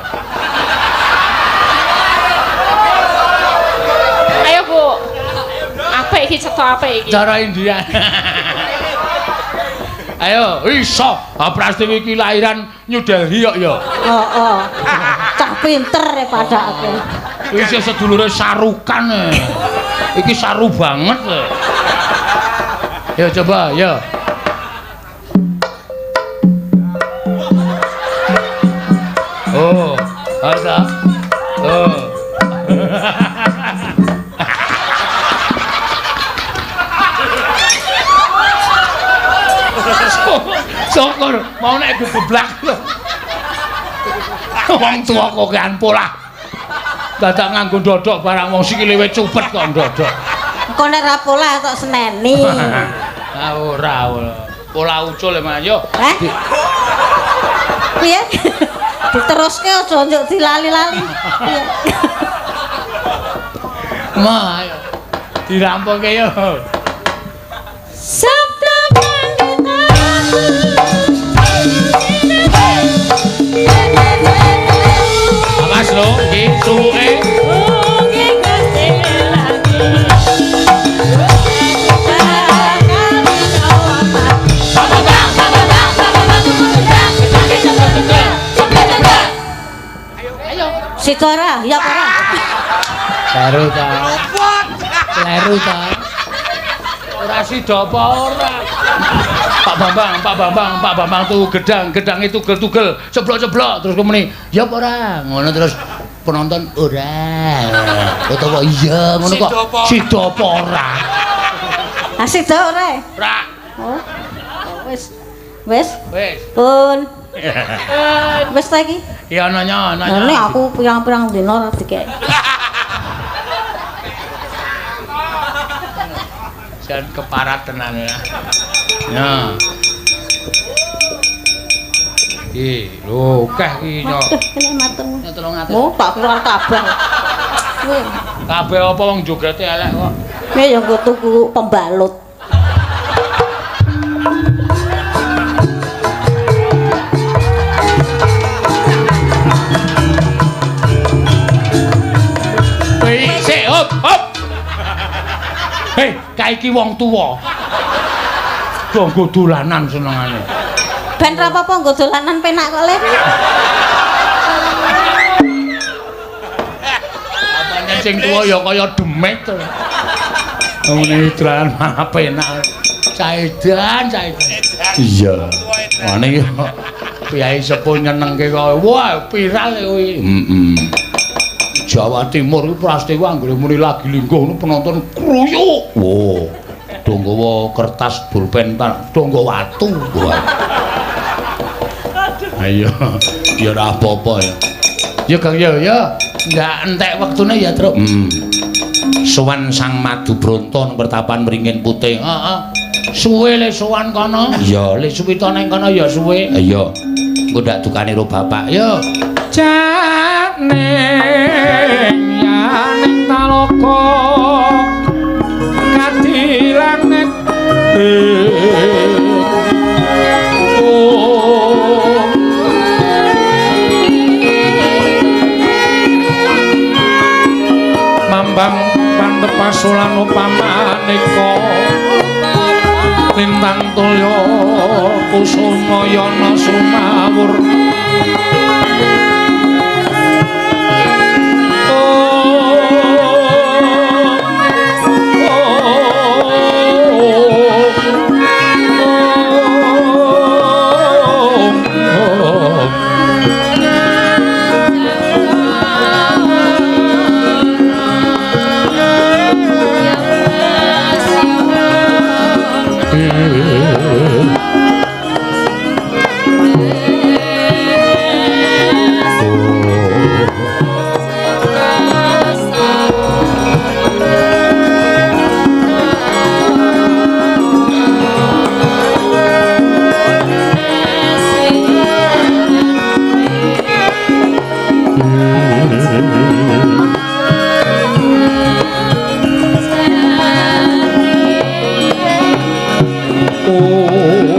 Ayo, Bu. Apik iki cetha apik iki. Cara India. Ayo, iso. Prastiwi iki lahiran New Delhi kok ya. Heeh. Cah pinter e padake. Isih sedulure sarukan. Iki saru banget. Yo coba, yo. Oh, ada. Oh. Syukur mau nek geblak. Wong tuwa kokean polah. Dadak nganggo ndodok barang wong sikile wis cupet kok ndodok. Engko nek ra polah tok seneni. Ah ora ora. Pola ucul emang yo. Heh. Piye? Diteruske aja njuk dilali-lali. Piye? Ma ayo. Dirampungke yo. Sabda pandita. Awas lho iki suwuke. Sida ora? Ya apa ora? Kleru ta. Kleru ta. Ora sida apa ora. Pak Bambang, Pak Bambang, Pak Bambang tuh gedang, gedang itu tugel-tugel, ceblok-ceblok terus muni, ya apa ora? Ngono terus penonton ora. Utawa iya ngono kok. Sida apa ora? Ah sida ora? Ora. Oh. Wis. Wis. Wis. Pun. Wis ta iki? Ya nanya, nanya. Lah aku pirang-pirang dina ora dikek. Jan keparat tenan ya. Ya. Iki lho akeh iki yo. Aduh, kene mateng. 300. Oh, tak kira kabeh. Kabeh apa wong jogete elek kok. Kowe ya nggo tuku pembalut. Sik, hop, hop. Hei, kae iki wong tuwa. Do nggo dolanan senengane. Ben ra apa-apa nggo dolanan penak kok, Le. Apane sing tuwa ya kaya demit to. Ngene dolanan malah penak. Caidan, caidan. Iya. Mane iki piyai sepuh nyenengke kok. Wah, viral kuwi. Heeh. Jawa Timur iki prastiwa anggere muni lagi lingguh ngono penonton kruyuk. Wo. Do nggawa kertas pulpen ta, do nggawa watu. Wah. Ayo, ya ora apa-apa ya. Ya Kang ya ya, ndak entek wektune ya, Truk. Sowan Sang Madu Bronto nang pertapan Wringin Putih. Heeh. Suwe le sowan kono. Iya, le suwita nang kono ya suwe. Iya. Engko ndak dukane ro bapak. Yo. Janing yaning taloka kadilanget mambang pandepasulan upamaneka lintang tulya kusumayana sumawur. Oh.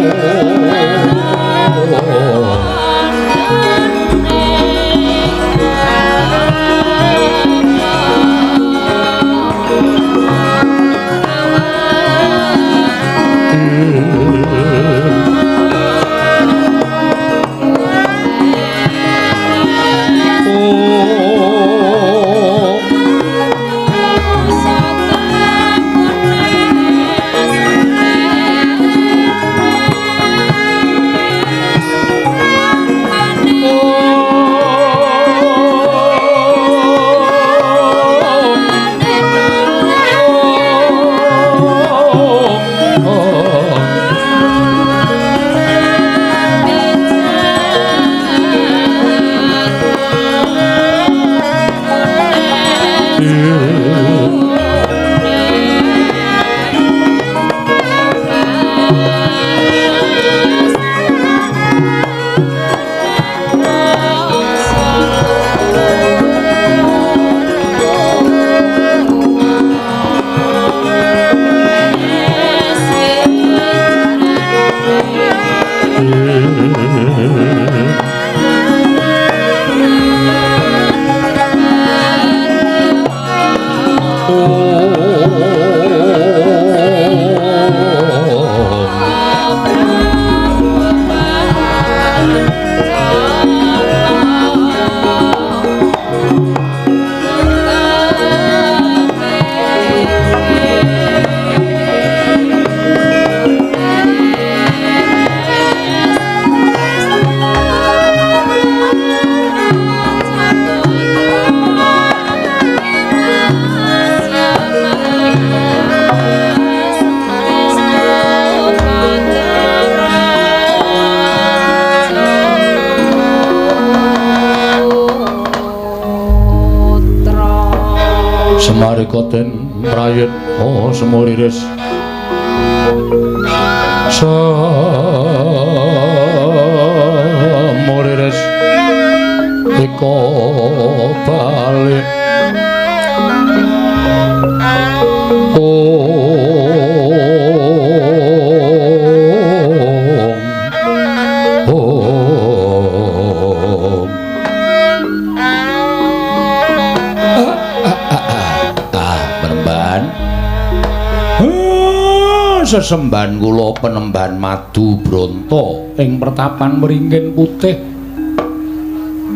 Semarika den prayitna semuriris semuriris eka balik om om. Penemban sesembahan kula penemban Madu Bronto ing pertapan Wringin Putih.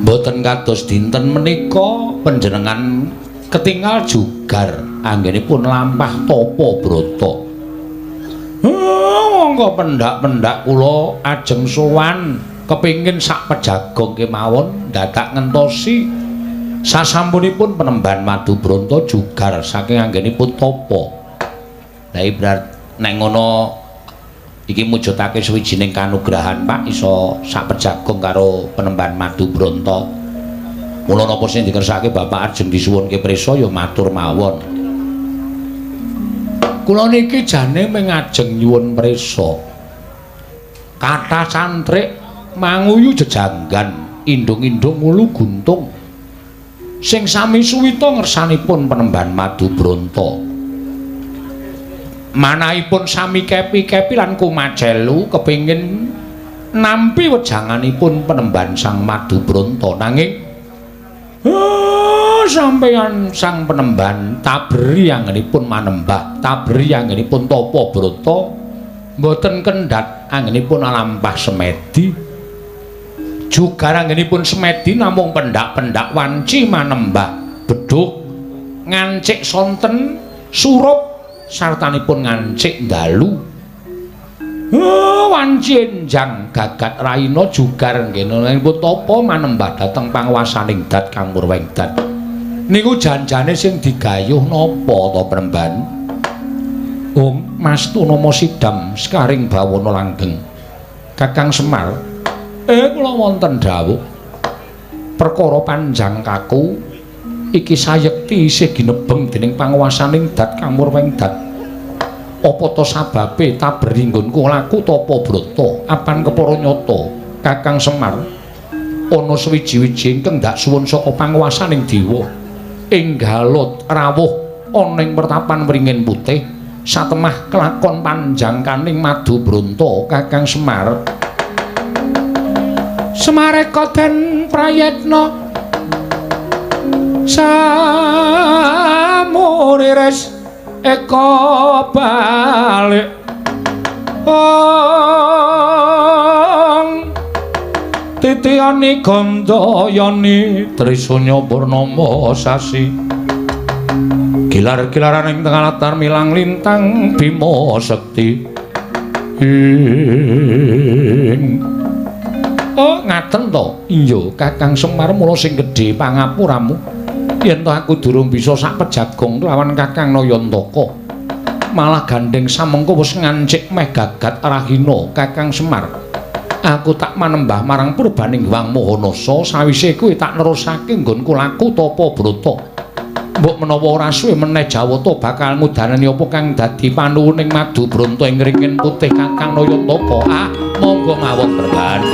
Mboten kados dinten menika panjenengan ketingal jugar anggenipun lampah tapa brata. Monggo pendak-pendak kula ajeng sowan kepingin sak pejagong kemawon dadak ngentosi sasampunipun penemban Madu Bronto jugar saking anggenipun tapa. Lah ibrat nek ngono iki mujudake suwijining kanugrahan Pak iso sak pejagong karo penemban Madu Bronto. Mula napa sing dikersake Bapak ajeng disuwunke prisa ya matur mawon. Kula niki jane mung ajeng nyuwun prisa. Kathah cantrik manguyu jejanggan indung-indung wulu guntung sing sami suwita ngersanipun penemban Madu Bronto. Manahipun sami kepi-kepi lan kumajelu kepingin nampi wejanganipun penemban Sang Madu Bronto, nanging sampeyan sang penemban tabri anggenipun manembah, tabri anggenipun tapa brata mboten kendhat anggenipun alampah semedi. Jugar anggenipun semedi namung pendak-pendak wanci manembah bedhug ngancik sonten surup sartanipun ngancik dalu. Wanci enjang gagat raina jugar nggenipun tapa manembah dhateng panguwasaning dat Kang Murwengdat. Niku janjane sing digayuh napa to Premban? Om Mastu nama sidam sekaring bawana langgeng. Kakang Semar, kula wonten dawuh. Perkara panjang kaku iki sayekti isih ginebeng dening panguwasaning dat Kang Murwengdat. Apa to sababe taberi nggonku laku tapa brata apan kepara nyata Kakang Semar ana suwiji-wiji ingkang ndak suwun saka panguwasaning dewa enggal rawuh ana ing pertapan Wringin Putih satemah kelakon panjang kaning Madu Bronto. Kakang Semar, Semareka den prayitna samuriris eka balik ong titiyani gandayani trisunya purnama sasi gilar-gilaran ing tengah latar milang lintang bima sekti ing. Oh ngaten to? Iya Kakang Semar, mula sing gedhe pangapuramu yen to aku durung bisa sak pejagong lawan Kakang Nayantaka. Malah gandeng samengko wis ngancik meh gagat rahina Kakang Semar. Aku tak manembah marang purbaning Hyang Mahanasa, sawise kuwi tak nerusake nggonku laku tapa brata. Mbok menawa ora suwe meneh Jawata bakal ngudanani apa kang dadi panuwuning Madu Bronto ing Wringin Putih Kakang Nayantaka. Ah, monggo mawon Premban.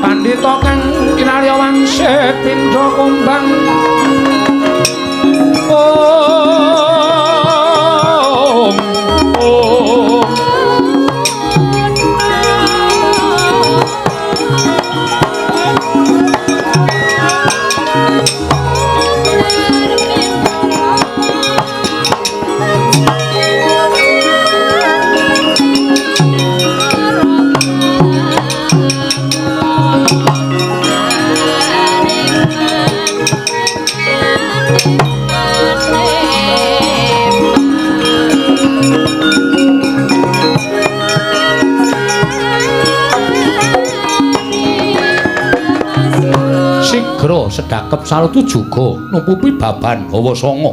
Pandhita kang kinarya wangsit pindha kumbang. Om om. Sigra sedakep salutu juga nupupi baban hawa sanga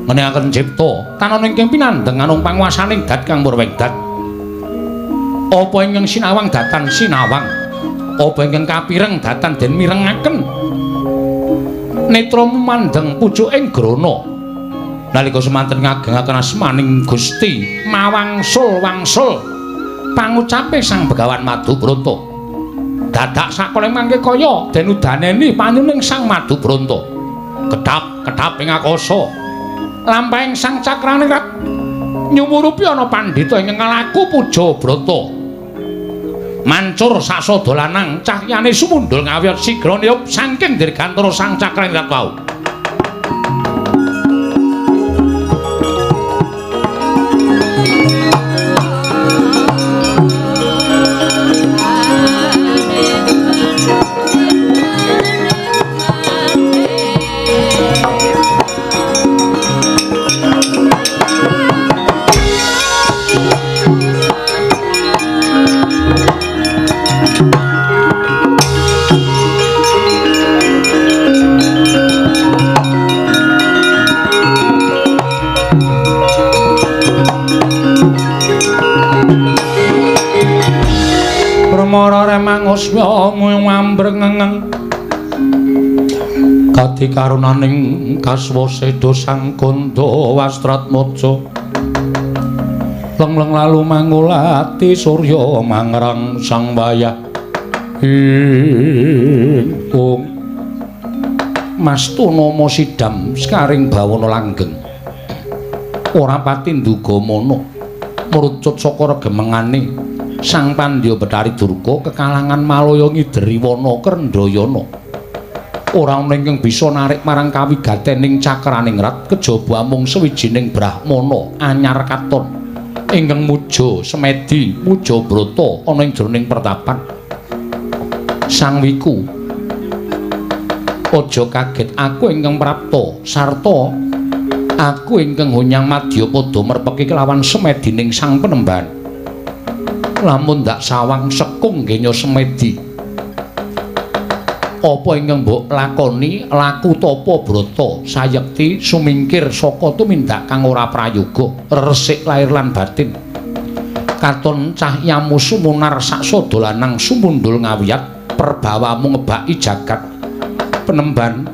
ngeningaken cipta tanan ingkang pinandheng anung panguwasaning dat Kang Murwengdat. Apa ingkang sinawang datan sinawang, apa ingkang kapireng datan den mirengaken. Netramu mandheng pucuking grana Nalika semanten ngagengaken asmaning Gusti mawangsul wangsul pangucape Sang Begawan Madubronto. Dadak sakoling mangke kaya den udaneni panyuning Sang Madubronto. Kedhap-kedhap ing akasa. Lampahing Sang Cakraningrat nyumurupi ana pandhita ingkang ngalaku puja brata. Mancur sasada lanang cahyane sumundhul ngawiyot sigra niyup saking dirgantara Sang Cakraningrat wau. Permara remanguswa ambrengeng kadi karunaning kaswa seda Sang Kandha Wastratmaja lengleng lalu mangulati surya mangrang sang wayah ing Mastunama sidam sekaring bawana langgeng ora pati nduga mana mrucut saka regemengane Sang Pandya Bathari Durga kekalangan Malaya ngideri wana Krendhayana. Ora ana ingkang bisa narik marang kawigatening Cakraningrat kejaba amung sawijining brahmana anyar katon ingkang muja semedi muja brata ana ing jroning pertapan. Sang Wiku, aja kaget aku ingkang prapta sarta aku ingkang honyang madyapada merpeki kelawan semedining Sang Penemban. Lamun ndak sawang sekung genya semedi, apa ingkang mbok lakoni laku tapa brata sayekti sumingkir saka tumindak kang ora prayoga resik lahir lan batin. Katon cahyamu sumunar saksada lanang sumundhul ngawiyat perbawamu ngebaki jagat. Penemban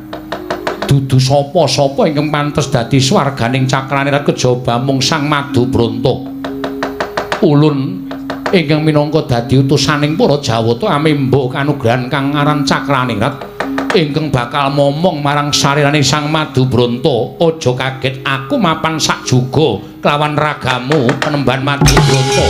dudu sapa-sapa ingkang pantes dadi swarganing Cakraningrat kejaba mung Sang Madubronto. Ulun ingkang minangka dadi utusaning para Jawata amemba kanugrahan kang aran Cakraningrat ingkang bakal momong marang sarirane Sang Madubronto. Aja kaget aku mapan sak juga kelawan ragamu Penemban Madubronto.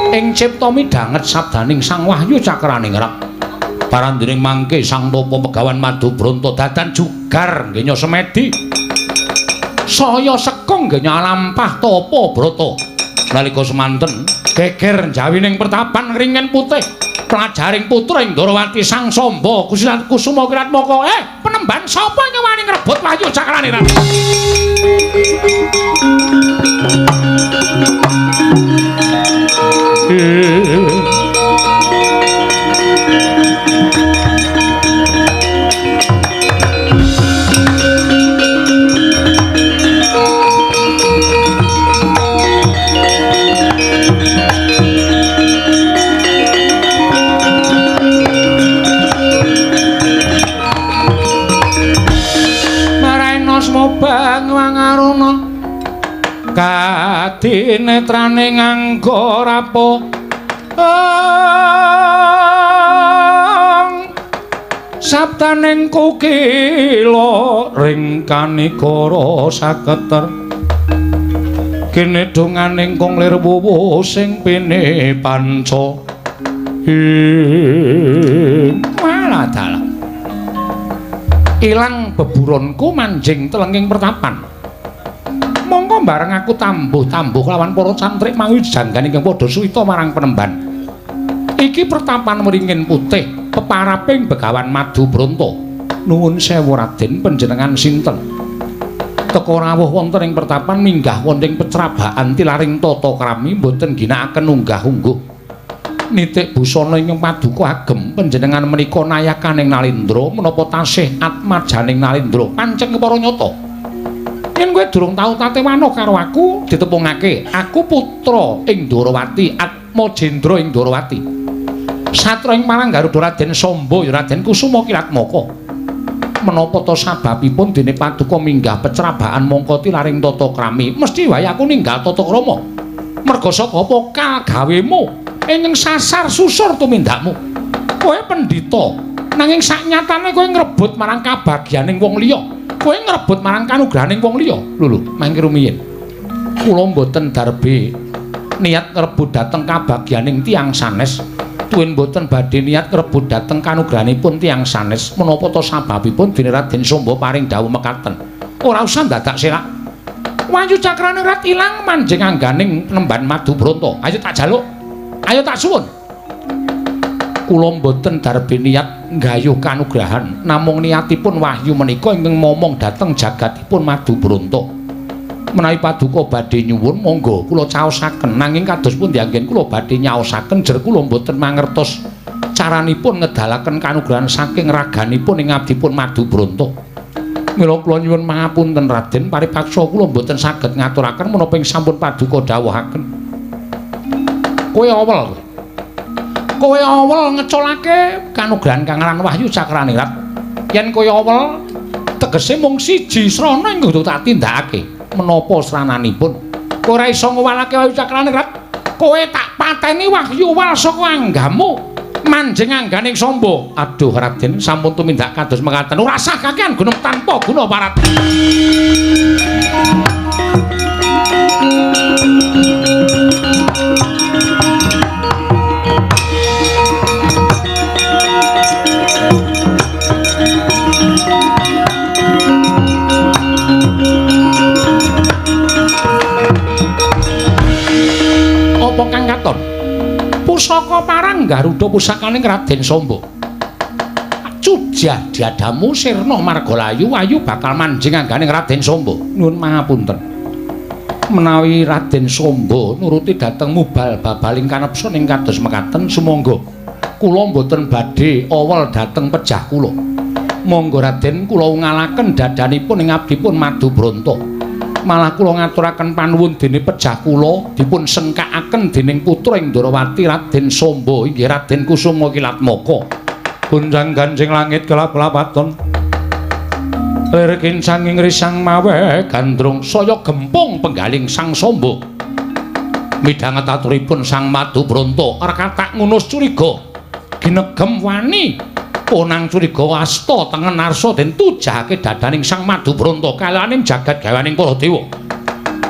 Ing cipta midhanget sabdaning Sang Wahyu Cakraningrat parandining mangke Sang Tapa Begawan Madubronto dadan jugar ngenya semedi saya sekung ngenya lampah tapa brata. Nalika semanten geger njawining pertapan ringen putih pelajaring putra ing Ndorowati Sang Samba Kusilat Kusuma Kiratmaka. Penemban sapa ingkang wani ngrebut Wahyu Cakraningrat? Maraina smobang wangaruna kadinetrane nganggo rapo sabdaning kukila ring kanigara saketer kene donganing kong lir wuwu sing pene panca malah dalah ilang beburonku manjing telenging pertapan. Mongko bareng aku tambuh-tambuh lawan para cantrik mau janggan ingkang padha suwita marang penemban. Iki pertapan wringin putih peparaping Begawan Madubronto. Nuwun sewu Raden, panjenengan sinten? Teka rawuh wonten ing pertapan minggah wonten ing pecrabakan tilaring tata krami mboten ginakaken unggah-ungguh. Nitik busana ingkang paduka agem panjenengan menika nayakaning Nalindra menapa tasih atmajaning Nalindra pancen kepara nyata. Yen kowe durung tau tatewana karo aku ditepungake, aku putra ing Ndorowati, Atmajendra ing Ndorowati. Satra ing marang Garuda Raden Samba ya Raden Kusuma Kilatmaka. Menapa ta sababipun dene paduka minggah pecrabaan mongko tilaring tata krami? Mesti wae aku ninggal tata krama. Merga saka apa kal gawemu ingkang sasar susur tumindakmu. Kowe pendhita, nanging saknyatane kowe ngrebut marang kabagyaning wong liya. Kowe ngrebut marang kanugrahaning wong liya. Lho lho, mangke rumiyin. Kula mboten darbe niat ngrebut dhateng kabagyaning tiyang sanes. Tuwin mboten badhe niat ngrebut dhateng kanugrahanipun tiyang sanes. Menapa ta sababipun dene Raden Samba paring dawuh mekaten? Ora usah dadak selak. Wahyu cakrane rat ilang manjing angganing nemban Madubronto. Ayo tak jaluk. Ayo tak suwun. Kula mboten darbe niat nggayuh kanugrahan, namung niatipun wahyu menika ingkang momong dhateng jagatipun Madubronto. Menawi paduka badhe nyuwun monggo kula caosaken, nanging kados pundi anggen kula badhe nyaosaken jer kula mboten mangertos caranipun ngedalaken kanugrahan saking raganipun ing abdipun Madubronto. Mila kula nyuwun pangapunten Raden, paripaksa kula mboten saged ngaturaken menapa ing sampun paduka dawuhaken. Kowe awel. Kowe awel ngeculake kanugrahan kang aran Wahyu Cakraningrat. Yen kowe awel tegese mung siji srana ing kudu tak tindakake. Menapa srananipun? Kowe ora iso ngowalake Wahyu Cakraningrat. Kowe tak pateni wahyu wal saka anggamu manjing angganing Samba. Aduh Raden, sampun tumindak kados mekaten. Ora sah kakean gunung tanpa guna parat. Apa kang katon? Pusaka parang Garuda pusakaning Raden Samba. Cujah diadamu sirna margalayu wayu bakal manjing angganing Raden Samba. Nuwun pangapunten. Menawi Raden Samba nuruti dhateng mubal babaling kanepson ing kados mekaten sumangga. Kula mboten badhe awel dhateng pejah kula. Monggo Raden kula ungalaken dadanipun ing abdipun Madubronto. Malah kula ngaturaken panuwun dene pejah kula dipun sengkakaken dening putra ing Ndorowati Raden Samba inggih Raden Kusuma Kilatmaka. Gunjang ganjing langit kelap-kelapaton. Lir kincanging risang mawe gandrung saya gempung penggaling Sang Samba. Midhanget aturipun Sang Madubronto rekatak ngunus curiga. Ginegem wani ponang curiga asta tengen arsa den tujahake dadaning Sang Madubronto kalaning jagat gawaning para dewa.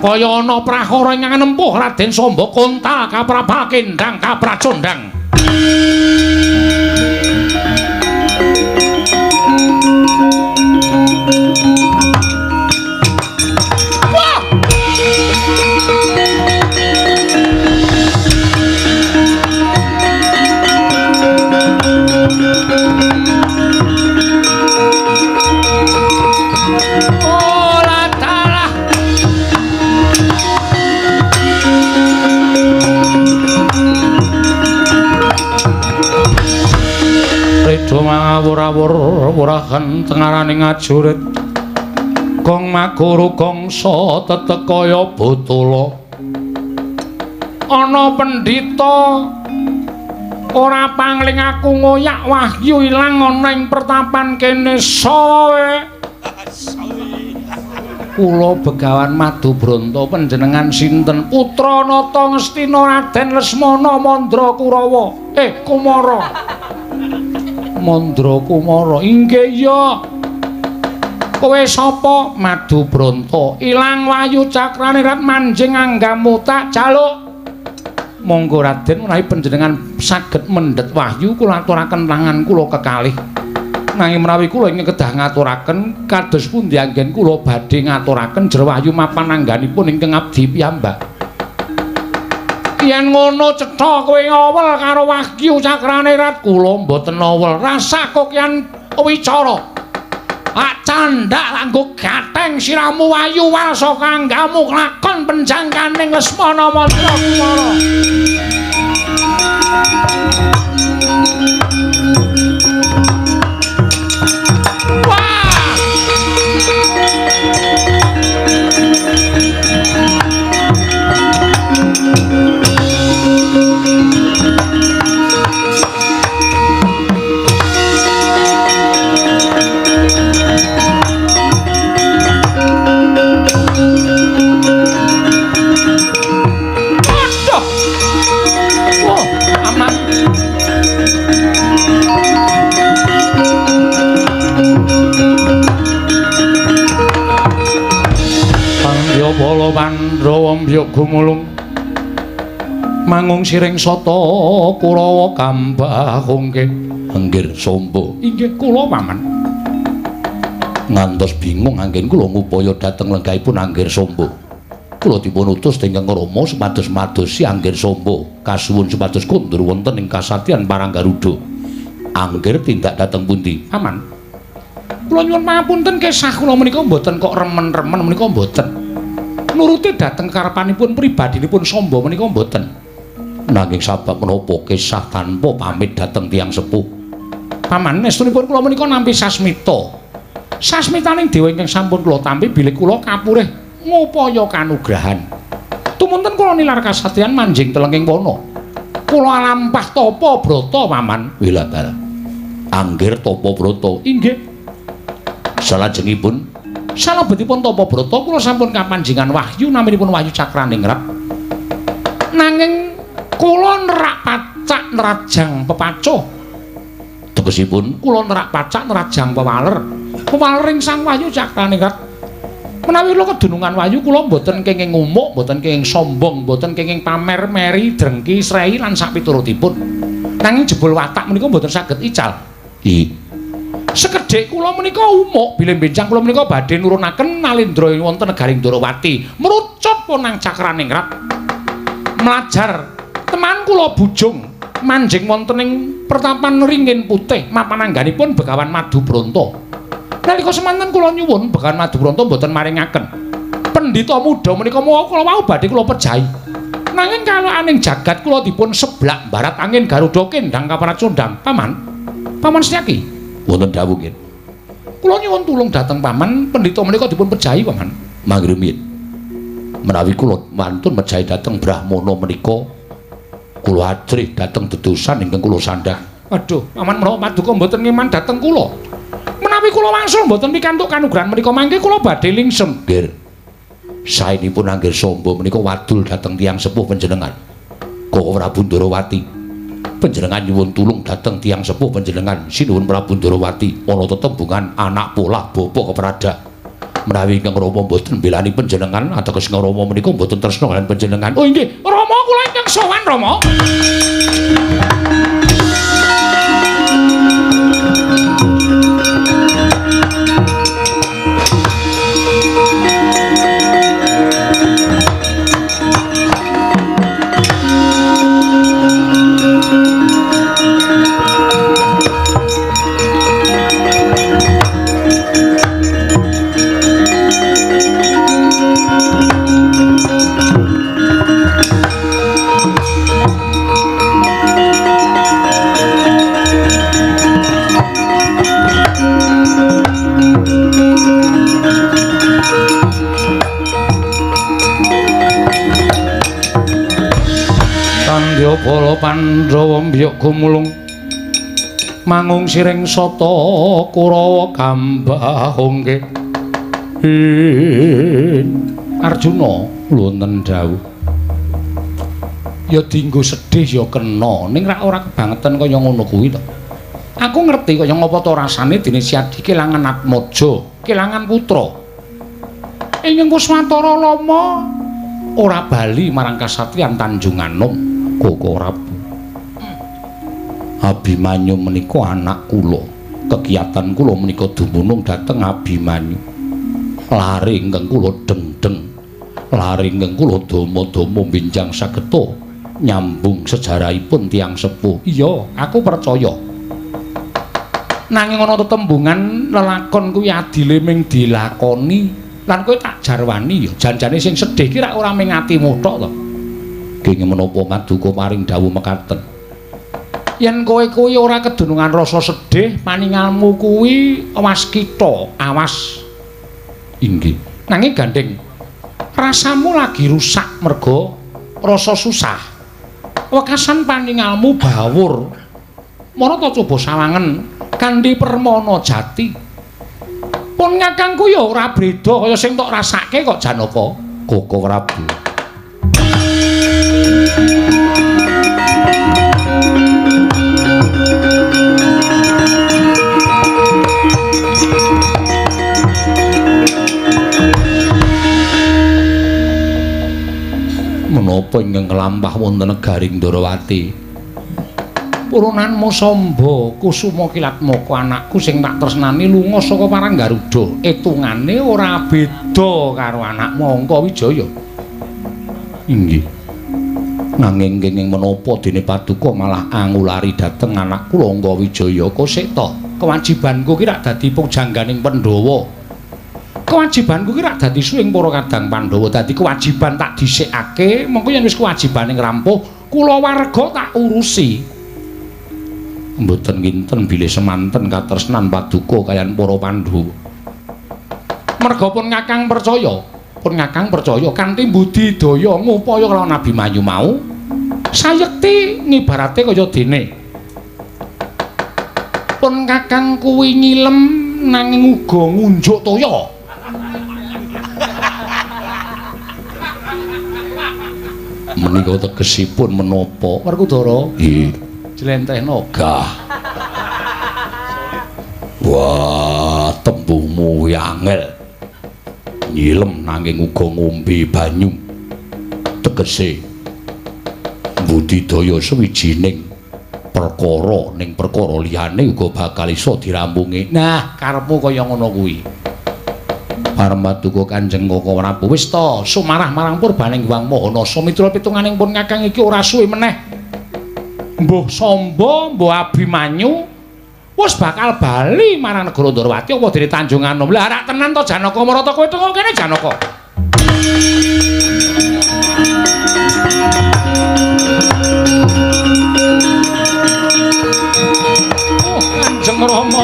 Kaya ana prahara ingkang nempuh Raden Samba kontal kaprabal kendang kapracondang. Wah! Ola dalah. Redo mangawur-awur wurahan tengaraning ajurit. Gong maguru gongso tetek kaya botolo. Ana pendhita ora pangling aku ngoyak wahyu ilang ana ing pertapan kene sawe. Kula Begawan Madubronto panjenengan sinten? Putra Nata Ngastina Raden Lesmana Mandra Kurawa. Kumara. Mandra Kumara. Inggih iya. Kowe sapa? Madubronto. Ilang wahyu cakrane rat manjing anggamu tak jaluk. Monggo Raden menawi panjenengan saged mendhet wahyu kula aturaken tangan kula kekalih. Nanging menawi kula ingkang kedah ngaturaken kados pundi anggen kula badhe ngaturaken jer wahyu mapan angganipun ingkang abdi piyambak. Yen ngono cetha kowe ngawel karo wahyu cakrane rat kula mboten awel. Rasa kokian wicara. Ak candhak langgo gatheng siramu wayu wal saka anggamu lakon penjangkaning Lesmana Mantra Kumara. Bala Pandhawa mbyuk gumulung mangung siring sata Kurawa kambahungke Anggir Samba. Inggih kula paman. Ngantos bingung anggen kula ngupaya dhateng lenggahipun Anggir Samba. Kula dipun utus dening Rama supados madosi Anggir Samba kasuwun supados kondur wonten ing kasatyan Parang Garuda. Anggir tindak dhateng pundi? Paman. Kula nyuwun pangapunten kesah kula menika mboten kok remen-remen menika mboten. Nuruti dhateng karepanipun pribadinipun Samba menika mboten. Nanging sabab menapa kesah tanpa pamit dhateng tiyang sepuh. Paman, estunipun kula menika nampi sasmita. Sasmitaning dewa ingkang sampun kula tampi bilih kula kapurih ngupaya kanugrahan. Tumunten kula nilar kasatriyan manjing telenging wana. Kula alampah tapa brata, Paman. Wilabar. Anggir tapa brata. Inggih. Salajengipun salebetipun tapa brata kula sampun kapanjingan wahyu naminipun Wahyu Cakraningrat. Nanging kula nerak pacak nerajang pepacuh. Tegesipun kula nerak pacak nerajang pewaler. Pewalering Sang Wahyu Cakraningrat. Menawi kula kedunungan wahyu kula mboten kenging ngumuk, mboten kenging sombong, mboten kenging pamer, meri, drengki, srei lan sapiturutipun. Nanging jebul watak menika mboten saged ical. Sekedhik kula menika umuk bilih benjang kula menika badhe nurunaken nalendra wonten negaring Ndorowati mrucut ponang Cakraningrat mlajar teman kula bujung manjing wonten ing pertapan Ringin Putih mapan angganipun Begawan Madubronto. Nalika semanten kula nyuwun Begawan Madubronto mboten maringaken. Pendhita muda menika mawa kula wau badhe kula pejahi. Nanging kalaaning jagat kula dipun seblak barat angin Garuda kendang kapracondang. Paman, Paman Setyaki. Wonten dawuh nggih. Kula nyuwun tulung dhateng paman, pendhita menika dipun pejahi paman. Mangga rumiyin. Menawi kula wantun mejahi dhateng Brahmana menika, kula ajrih dhateng dedosan ingkang kula sandhang. Waduh, paman menawa paduka mboten ngeman dhateng kula. Menawi kula wangsul mboten pikantuk kanugrahan menika mangke kula badhe lingsem. Nggih. Saenipun Anggir Samba menika wadul dhateng tiyang sepuh panjenengan. Koko Prabu Ndorowati. Panjenengan nyuwun tulung dhateng tiyang sepuh panjenengan sinuwun Prabu Ndorowati ana tetembungan anak polah bapa keprada. Menawi ingkang Rama mboten mbelani panjenengan ateges Rama menika mboten tresna kaliyan panjenengan. Oh inggih, Rama kula ingkang sowan Rama. Bala Pandhawa mbyuk gumulung mangung siring sata Kurawa kambahungke. Arjuna wonten dawuh. Ya dienggo sedih ya kena, ning rak ora kebangetan kaya ngono kuwi to. Aku ngerti kaya ngapa to rasane dene Siadi kelangan Atmaja, kelangan putra. Ingkang Kuswantara Lama ora bali marang kasatriyan Tanjunganom. Koko Prabu Abimanyu menika anak kula. Kegiatan kula menika dumunung dhateng Abimanyu. Lare ingkang kula dengdeng, lare ingkang kula dama-dama benjang sageta nyambung sejarahipun tiyang sepuh. Iya, aku percaya. Nanging ana tetembungan lelakon kuwi adile ming dilakoni lan kowe tak jarwani ya janjane sing sedih ki rak ora ming atimu tok to. Kenging menapa paduka paring dawuh mekaten. Yen kowe kuwi ora kedunungan rasa sedih, paningalmu kuwi waskita, awas. Inggih. Nanging gandeng rasamu lagi rusak merga rasa susah. Wekasan paningalmu bawur. Marata coba sawangen kanthi permana jati. Pun kakangku ya ora beda kaya sing tok rasake kok Janaka. Koko Prabu. Menapa ingkang kelampah wonten negaring Ndorowati? Purunanmu Samba Kusuma Kilatmaka anakku sing tak tresnani lunga saka Parang Garuda. Etungane ora beda karo anakmu Angkawijaya. Inggih. Nanging kenging menapa dene paduka malah angulari dhateng anak kula Angkawijaya? Kosek to, kewajibanku ki rak dadi pujangganing Pandhawa. Kewajibanku ki rak dadi suwing para kadang Pandhawa, dadi kewajiban tak dhisikake, mengko yen wis kewajibane ngrampuh, kulawarga tak urusi. Mboten kinten bilih semanten katresnan paduka kaliyan para Pandhawa. Merga pun kakang percaya kanthi budidaya ngupaya kelawan Abimanyu mau, sayekti ngibarate kaya dene. Pun kakang kuwi ngilem nanging uga ngunjuk toya. Menika tegesipun menapa? Werkudara? Nggih. Jlentrehno gah. Wah, tembungmu kuwi angel. Nyilem nanging uga ngombe banyu. Tegese budidaya sawijining perkara ning perkara liyane uga bakal iso dirampungi. Nah, karepmu kaya ngono kuwi. Paramaduka Kanjeng Koko Prabu wis ta sumarah marang purbaning Hyang Mahanasa miturut pitunganing pun kakang iki ora suwe meneh. Mbuh Samba, mbuh Abimanyu wis bakal bali marang negara Ndorowati apa dene Tanjung Anom. Lah rak tenan to Janaka Marata kowe teko kene Janaka. Oh, Kanjeng Rama.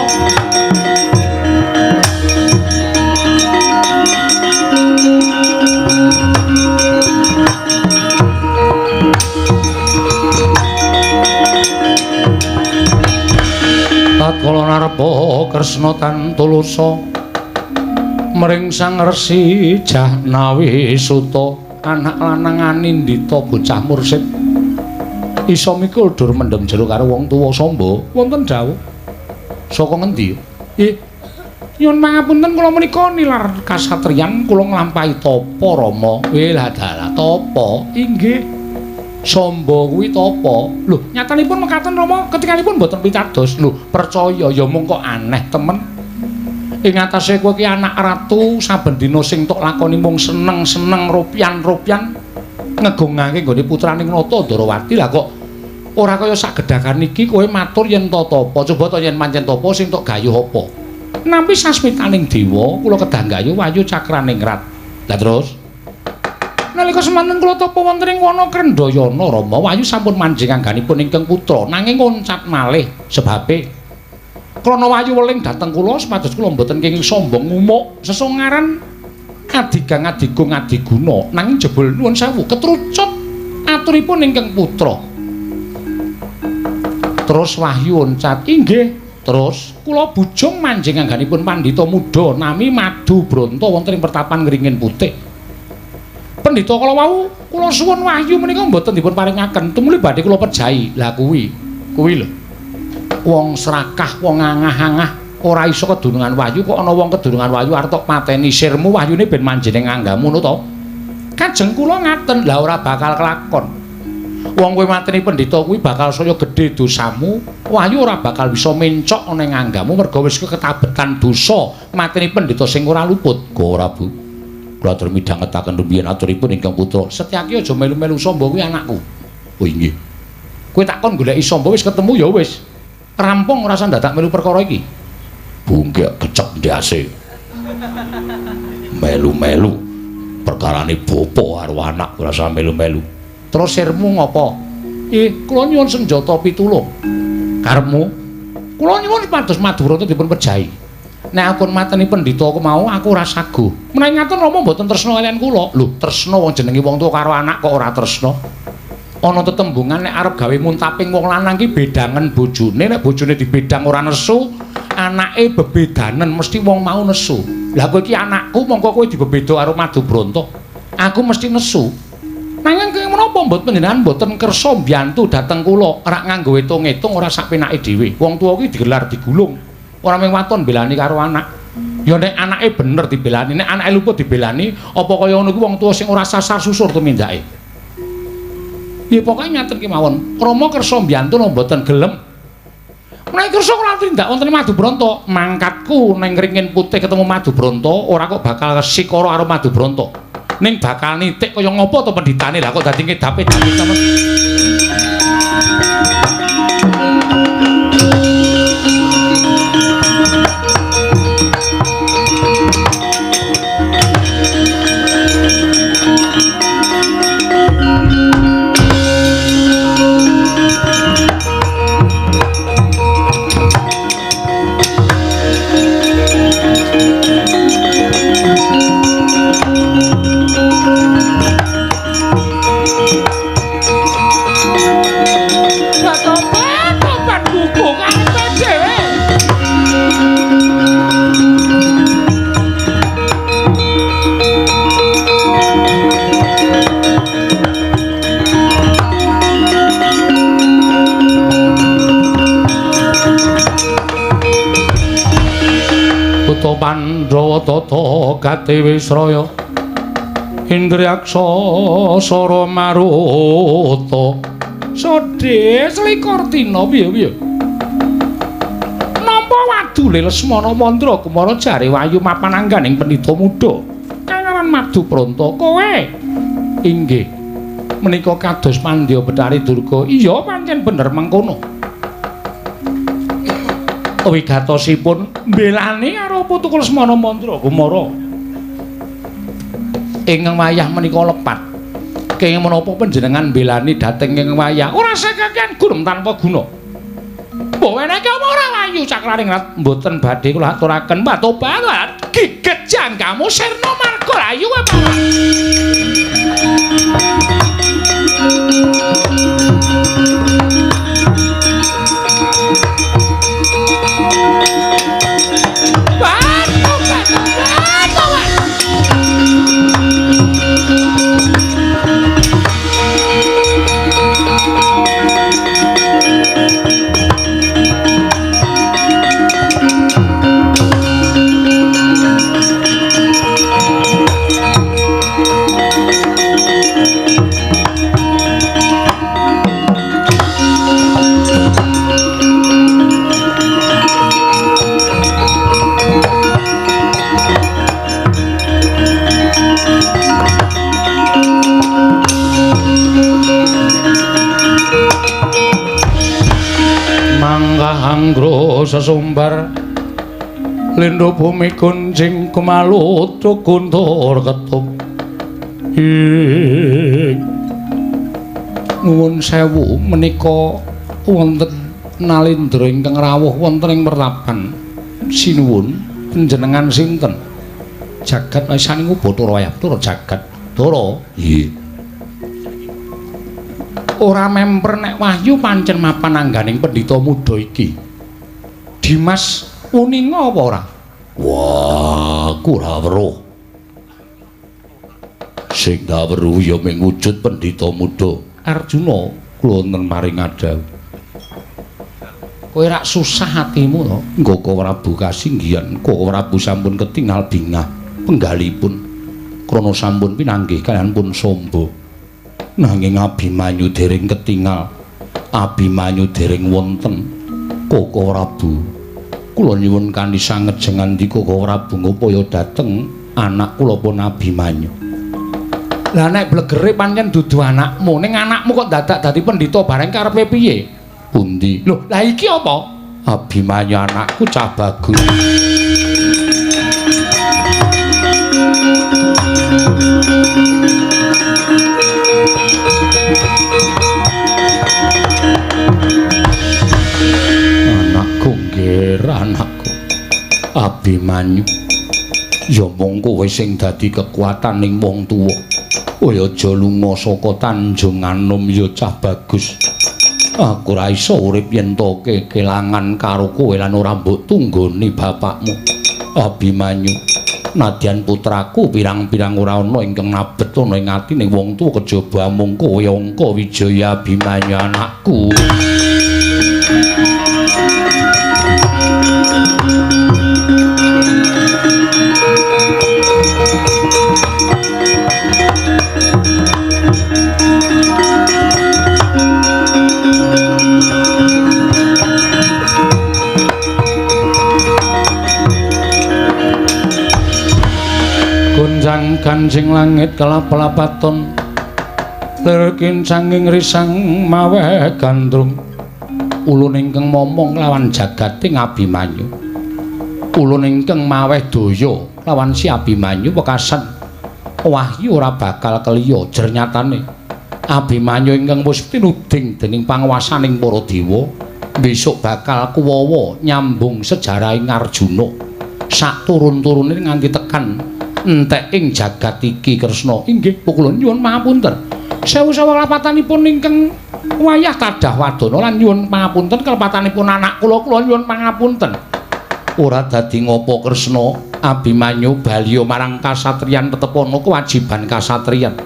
Tatkala narpa Kresna tantulusa mring Sang Resi Jahnawi Suta anak lanang anindita bocah mursid iso mikul dur mendem jero karo wong tuwa Samba. Wonten dawuh saka ngendi? Nyuwun pangapunten kula menika nilar kasatriyan kula nglampahi tapa Rama. Weh dalah tapa? Inggih. Samba kuwi tapa? Lho, nyatanipun mekaten Rama ketikanipun mboten pitados. Lho, percaya ya mung kok aneh temen. Ing atase kowe ki anak ratu saben dina sing tok lakoni mung seneng-seneng rupyan-rupyan ngegungake nggone putraning Nata Ndorowati. Lah kok ora kaya sak gedhakan iki kowe matur yen to tapa. Coba to yen pancen tapa sing tok gayuh apa? Nampi sasmitaning dewa kula kedah gayuh wayu cakraning rat. Lah terus nalika semanten kula tapa wonten ing wana Krendhayana Rama Wayu sampun manjing angganipun ingkang putra nanging ngoncat malih sebabe krana Wayu weling dhateng kula supados kula mboten kenging sombong ngumuk sesongaran adigang adigung adiguna nanging jebul nuwun sewu ketrucut aturipun ingkang putra. Terus Wahyu oncat inggih. Terus kula bujung manjing angganipun pandhita muda nami Madu Bronto wonten ing pertapan Ngringin Putih. Pendhita kala wau kula suwun wahyu menika mboten dipun paringaken tumuli badhe kula pejahi. Lah kuwi kuwi lho wong serakah wong angah-angah ora iso kedunungan wahyu kok ana wong kedunungan wahyu arep tok pateni sirmu wahyune ben manjene nganggamu ngono to. Kajeng kula ngaten lah ora bakal kelakon. Wong kowe mateni pendhita kuwi bakal saya gedhe dosamu, wahyu ora bakal bisa mencok ana ing anggamu merga wis ketabetan dosa mateni pendhita sing ora luput. Go ora Bu. Kula atur midhangetaken rumiyin aturipun ingkang putra. Setyaki aja melu-melu Samba kuwi anakku. Oh inggih. Kowe takon goleki Samba wis ketemu ya wis. Rampung ora usah dadak melu perkara iki. Bungkek kecek ndase. Melu-melu perkarane bapa karo anak ora usah melu-melu. Terus sirmu ngopo? Kula nyuwun senjata pitulung. Karepmu? Kula nyuwun supados Madubranta dipun pejahi. Nek aku mateni pendhita aku mau aku ora saguh. Menawi ngaten Rama mboten tresna kaliyan kula. Lho, tresna wong jenenge wong tuwa karo anak kok ora tresna. Ana tetembungan nek arep gawe muntaping wong lanang ki bedangen bojone, nek bojone dibedang ora nesu, anake bebedanen mesti wong mau nesu. Lah kowe iki anakku mongko kowe dibebeda karo Madubranta. Aku mesti nesu. Nanging kenging menapa mboten panjenengan mboten kersa mbiyantu dhateng kula, ora nganggo etung-etung ora sak penake dhewe. Wong tuwa ki digelar digulung. Ora mung waton belani karo anak. Ya nek anake bener dibelani, nek anake luput dibelani, apa kaya ngono kuwi wong tuwa sing ora sasar susur tumindake. Ya pokoke ngaten ki mawon. Rama kersa mbiyantu napa mboten gelem. Menawi kersa kula tindak wonten Madubranta, mangkatku ning ringin putih ketemu Madubranta, ora kok bakal sikara karo Madubranta. Ning bakal nitik kaya ngopo to pendhitane lah kok dadi ngedape-dape temen. Pandhawa tata gati wisraya Indriyaksa sara maruta sodhe selikur dina piye-piye nampa wadule Lesmana Mandra Kumara jare wayu mapan angganing pendhita muda kang aran Madubranta. Kowe inggih menika kados pandya Bathari Durga. Iya pancen bener mengkono. Wigatosipun mbelani karo putuku Lesmana Mandra Kumara ing wayah menika lepat. Kenging menapa panjenengan mbelani dhateng ing wayah ora sekakean gurem tanpa guna. Mbok weneke apa ora wayu cakraning rat mboten badhe kula aturaken patobat giget jangkamu sirna marga ayu apa. Anggro sesumbar lindho bumi kuncing kumalutu kuntur ketuk. Nuwun sewu menika wonten nalindra ingkang rawuh wonten ing mertaban. Sinuwun panjenengan sinten? Jagat saningu Bathara Wayah Bathara jagat Bathara. Nggih. Ora memper nek wahyu pancen mapan angganing pendhita muda iki. Dimas uninga apa ora? Wah, aku ora weruh. Sing tak weruh ya mung wujud pendhita muda Arjuna. Kula wonten maring adhawuh. Kowe rak susah atimu to? Nggaka Prabu kasinggihan, Koko Prabu sampun ketingal bingah penggalipun krana sampun pinanggih kaliyan pun somba. Nanging Abimanyu dereng ketingal, Abimanyu dereng wonten. Koko Prabu, kula nyuwun kanthi sanget jengandika Koko Prabu ngupaya dhateng anak kula pun Abimanyu. Lah nek blegere pancen dudu anakmu, ning anakmu kok dadak dadi pendhita bareng karepe piye? Pundi? Lho, lah iki apa? Abimanyu anakku cah bagus. Abimanyu. Ya mung kowe sing dadi kekuataning wong tuwa. Kowe aja lunga saka Tanjung Anom ya cah bagus. Aku ora iso urip yen to kekelangan karo kowe lan ora mbok tunggoni bapakmu. Abimanyu, nadyan putraku pirang-pirang ora ana ingkang nabet ana ing atine wong tuwa kejaba amung kowe Angka Wijaya Abimanyu anakku. Gonjang kancing langit kelap-lapaton lir kincanging risang maweh gandrung. Ulun ingkang momong lawan jagating Abimanyu. Ulun ingkang maweh daya lawan si Abimanyu wekasan wahyu ora bakal keliya jernyatane. Abimanyu ingkang wis tinuding dening panguwasaning para dewa besok bakal kuwawa nyambung sejarahing Arjuna sak turun-turune nganti tekan entek ing jagat iki Kresna. Inggih kula nyuwun pangapunten. Sewu-sewu kelepatanipun ingkang wayah kadah wadana lan nyuwun pangapunten kelepatanipun anak kula, kula nyuwun pangapunten. Ora dadi ngopo Kresna, Abimanyu baliya marang kasatriyan tetep ana kewajiban kasatriyan.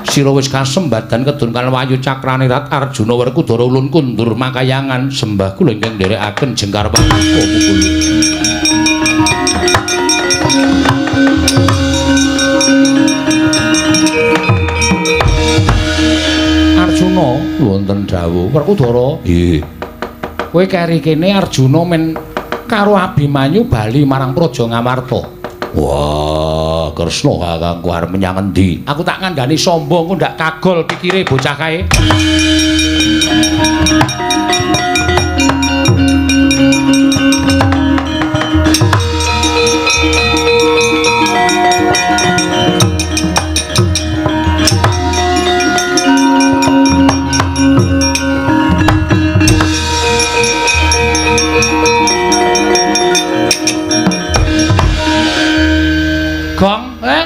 Sira wis kasembadan kedun kan wayu cakrane Rat Arjuna Werkudara ulun kundur makayangan sembah kula ingkang nderekaken jengkar paduka pukul. Arjuna wonten dawuh Werkudara. Nggih. Kowe keri kene Arjuna men karo Abimanyu bali marang Praja Ngamarta. Wah, Kresna kakangku arep menyang endi? Aku tak ngandani sombong, engko ndak kagol pikire bocah kae. Gong, eh?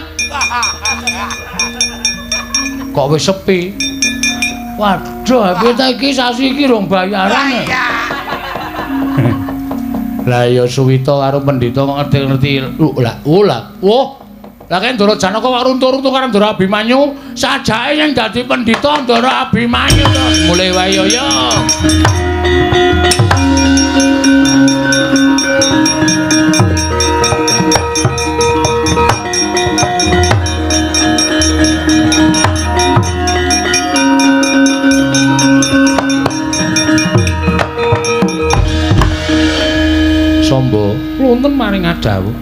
Kok wis sepi? Waduh, kita iki sasi iki rong bayaran. Lah ya Suwita karo pendhita kok ngerti-ngerti. Lah, lah, wah. Lah kene Ndara Janaka kok runtuh-runtuh karo Ndara Abimanyu, sajake yang dadi pendhita Ndara Abimanyu to. Mulih wae yo yo. Sombo, wonten maring adawuh.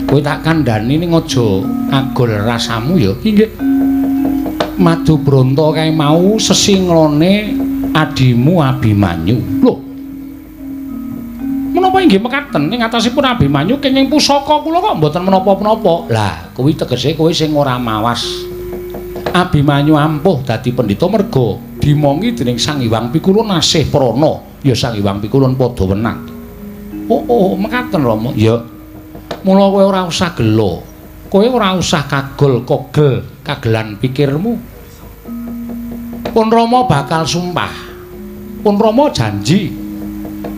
Kowe tak kandhani ning aja agol rasamu ya. Inggih. Madu Bronto kae mau sesinglone adimu Abimanyu. Lho. Menapa inggih mekaten ing atasipun Abimanyu kenging pusaka kula kok mboten menapa-menapa. Lah, kuwi tegese kowe sing ora mawas. Abimanyu ampuh dadi pendhita merga dimongi dening Sang Hyang Pikulun nasih prana. Ya Sang Hyang Pikulun padha wenang. Oh, oh, mekaten Rama. Ya. Mula kowe ora usah gelo. Kowe ora usah kagol kogel kagelan pikirmu. Pun Rama bakal sumpah. Pun Rama janji.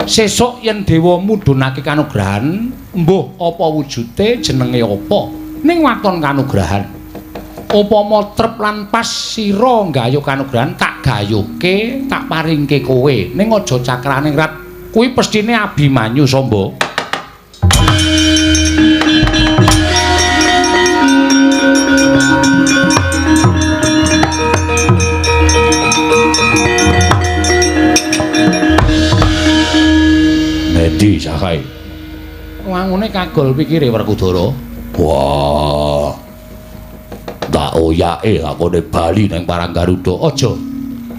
Sesuk yen dewa mudhunake kanugrahan, mbuh apa wujude, jenenge apa, ning waton kanugrahan. Upama trep lan pas sira nggayuh kanugrahan, tak gayuhke, tak paringke kowe. Ning aja cakrane rat. Kuwi pestine Abimanyu Samba. Nendi sakai? Wangune kagol pikire Werkudara. Wah. Tak oyake lakone bali nang Parang Garuda. Aja.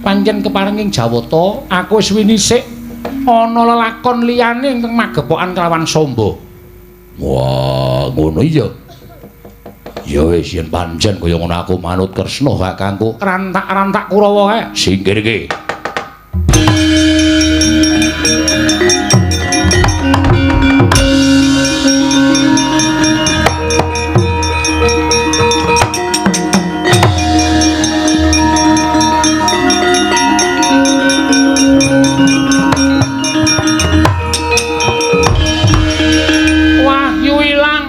Pancen keparenging Jawata, aku wis winisik ana lelakon liyane ingkang magepokan kelawan Samba. Wah, ngono iya. Ya wis yen pancen kaya ngono aku manut Kresna kakangku. Rantak-rantak Kurawa kae. Singkirke. Wahyu ilang.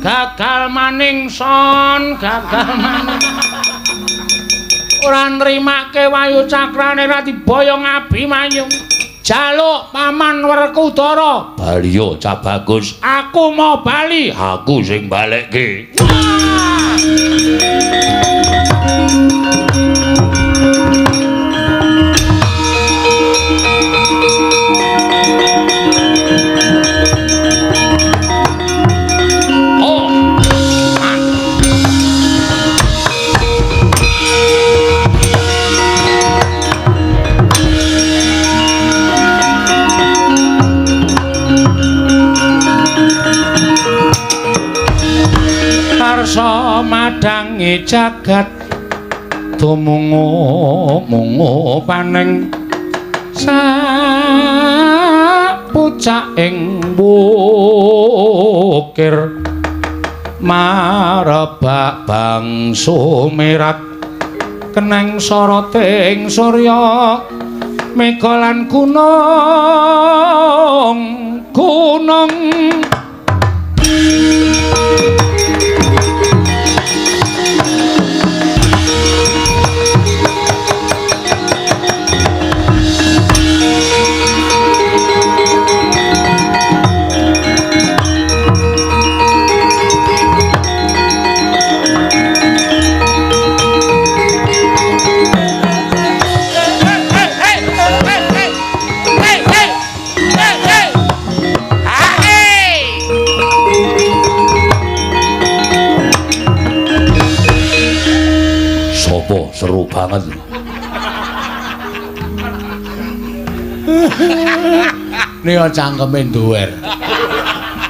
Gagal maning son, gagal maning. Ora nrimake Wayu Cakrane ra diboyong Abimanyu. Jaluk Paman Werkudara. Baliyo Cah Bagus, aku mau bali, aku sing balekke. Karsa madangi jagat tumungu-mungu paneng sapucaking wukir marebak bangsu merak keneng soroting surya mega lan gunung gunung. Sopo seru banget. Ini cangkeme nduwer.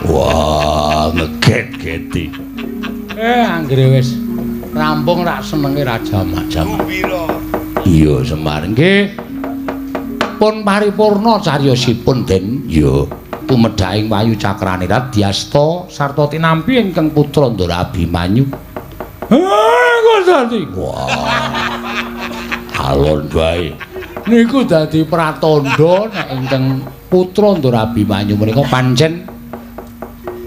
Wah, ngeget-geti. Anggere wis rampung rak senenge raja macam. Iya, Semar nggih. Pun paripurna cariyosipun, Den. Iya. Tumedhaking Wayu Cakranirat diasta sarta tinampi ingkang putra Ndara Abimanyu. Kok dadi? Wah. Alon bae. Niku dadi pratandha nek ingkang putra Ndara Abimanyu menika pancen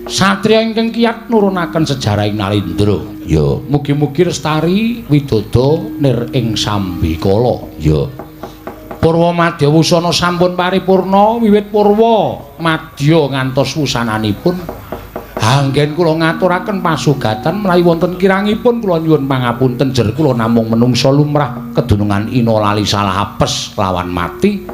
satriya ingkang kiyat nurunaken sejarah ing Nalindra. Ya, mugi-mugi lestari widodo nir ing sambikala. Ya. Purwa Madya wusana sampun paripurna wiwit purwa madya ngantos wusananipun. Anggen kula ngaturaken pasugatan menawi wonten kirangipun kula nyuwun pangapunten jer kula namung menungsa lumrah kedunungan ina lali salah apes lawan mati.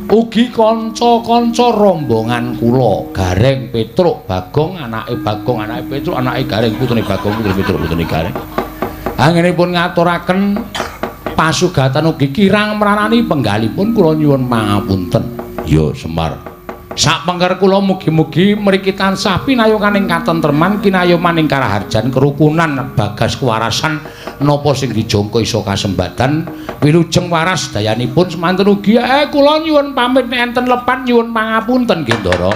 Ugi kanca-kanca rombongan kula Gareng Petruk Bagong anake Bagong anake Petruk anake Gareng putune Bagong putune Petruk putune Gareng. Anggenipun ngaturaken pasugatan ugi kirang mranani penggalipun kula nyuwun pangapunten. Ya Semar. Sak pengker kula mugi-mugi mriki tansah pinayokaning katentreman kinayomaning karaharjan kerukunan bagas kewarasan napa sing dijangka iso kasembatan wilujeng waras dayanipun semanten ugi kula nyuwun pamit nek enten lepat nyuwun pangapunten nggih Ndara.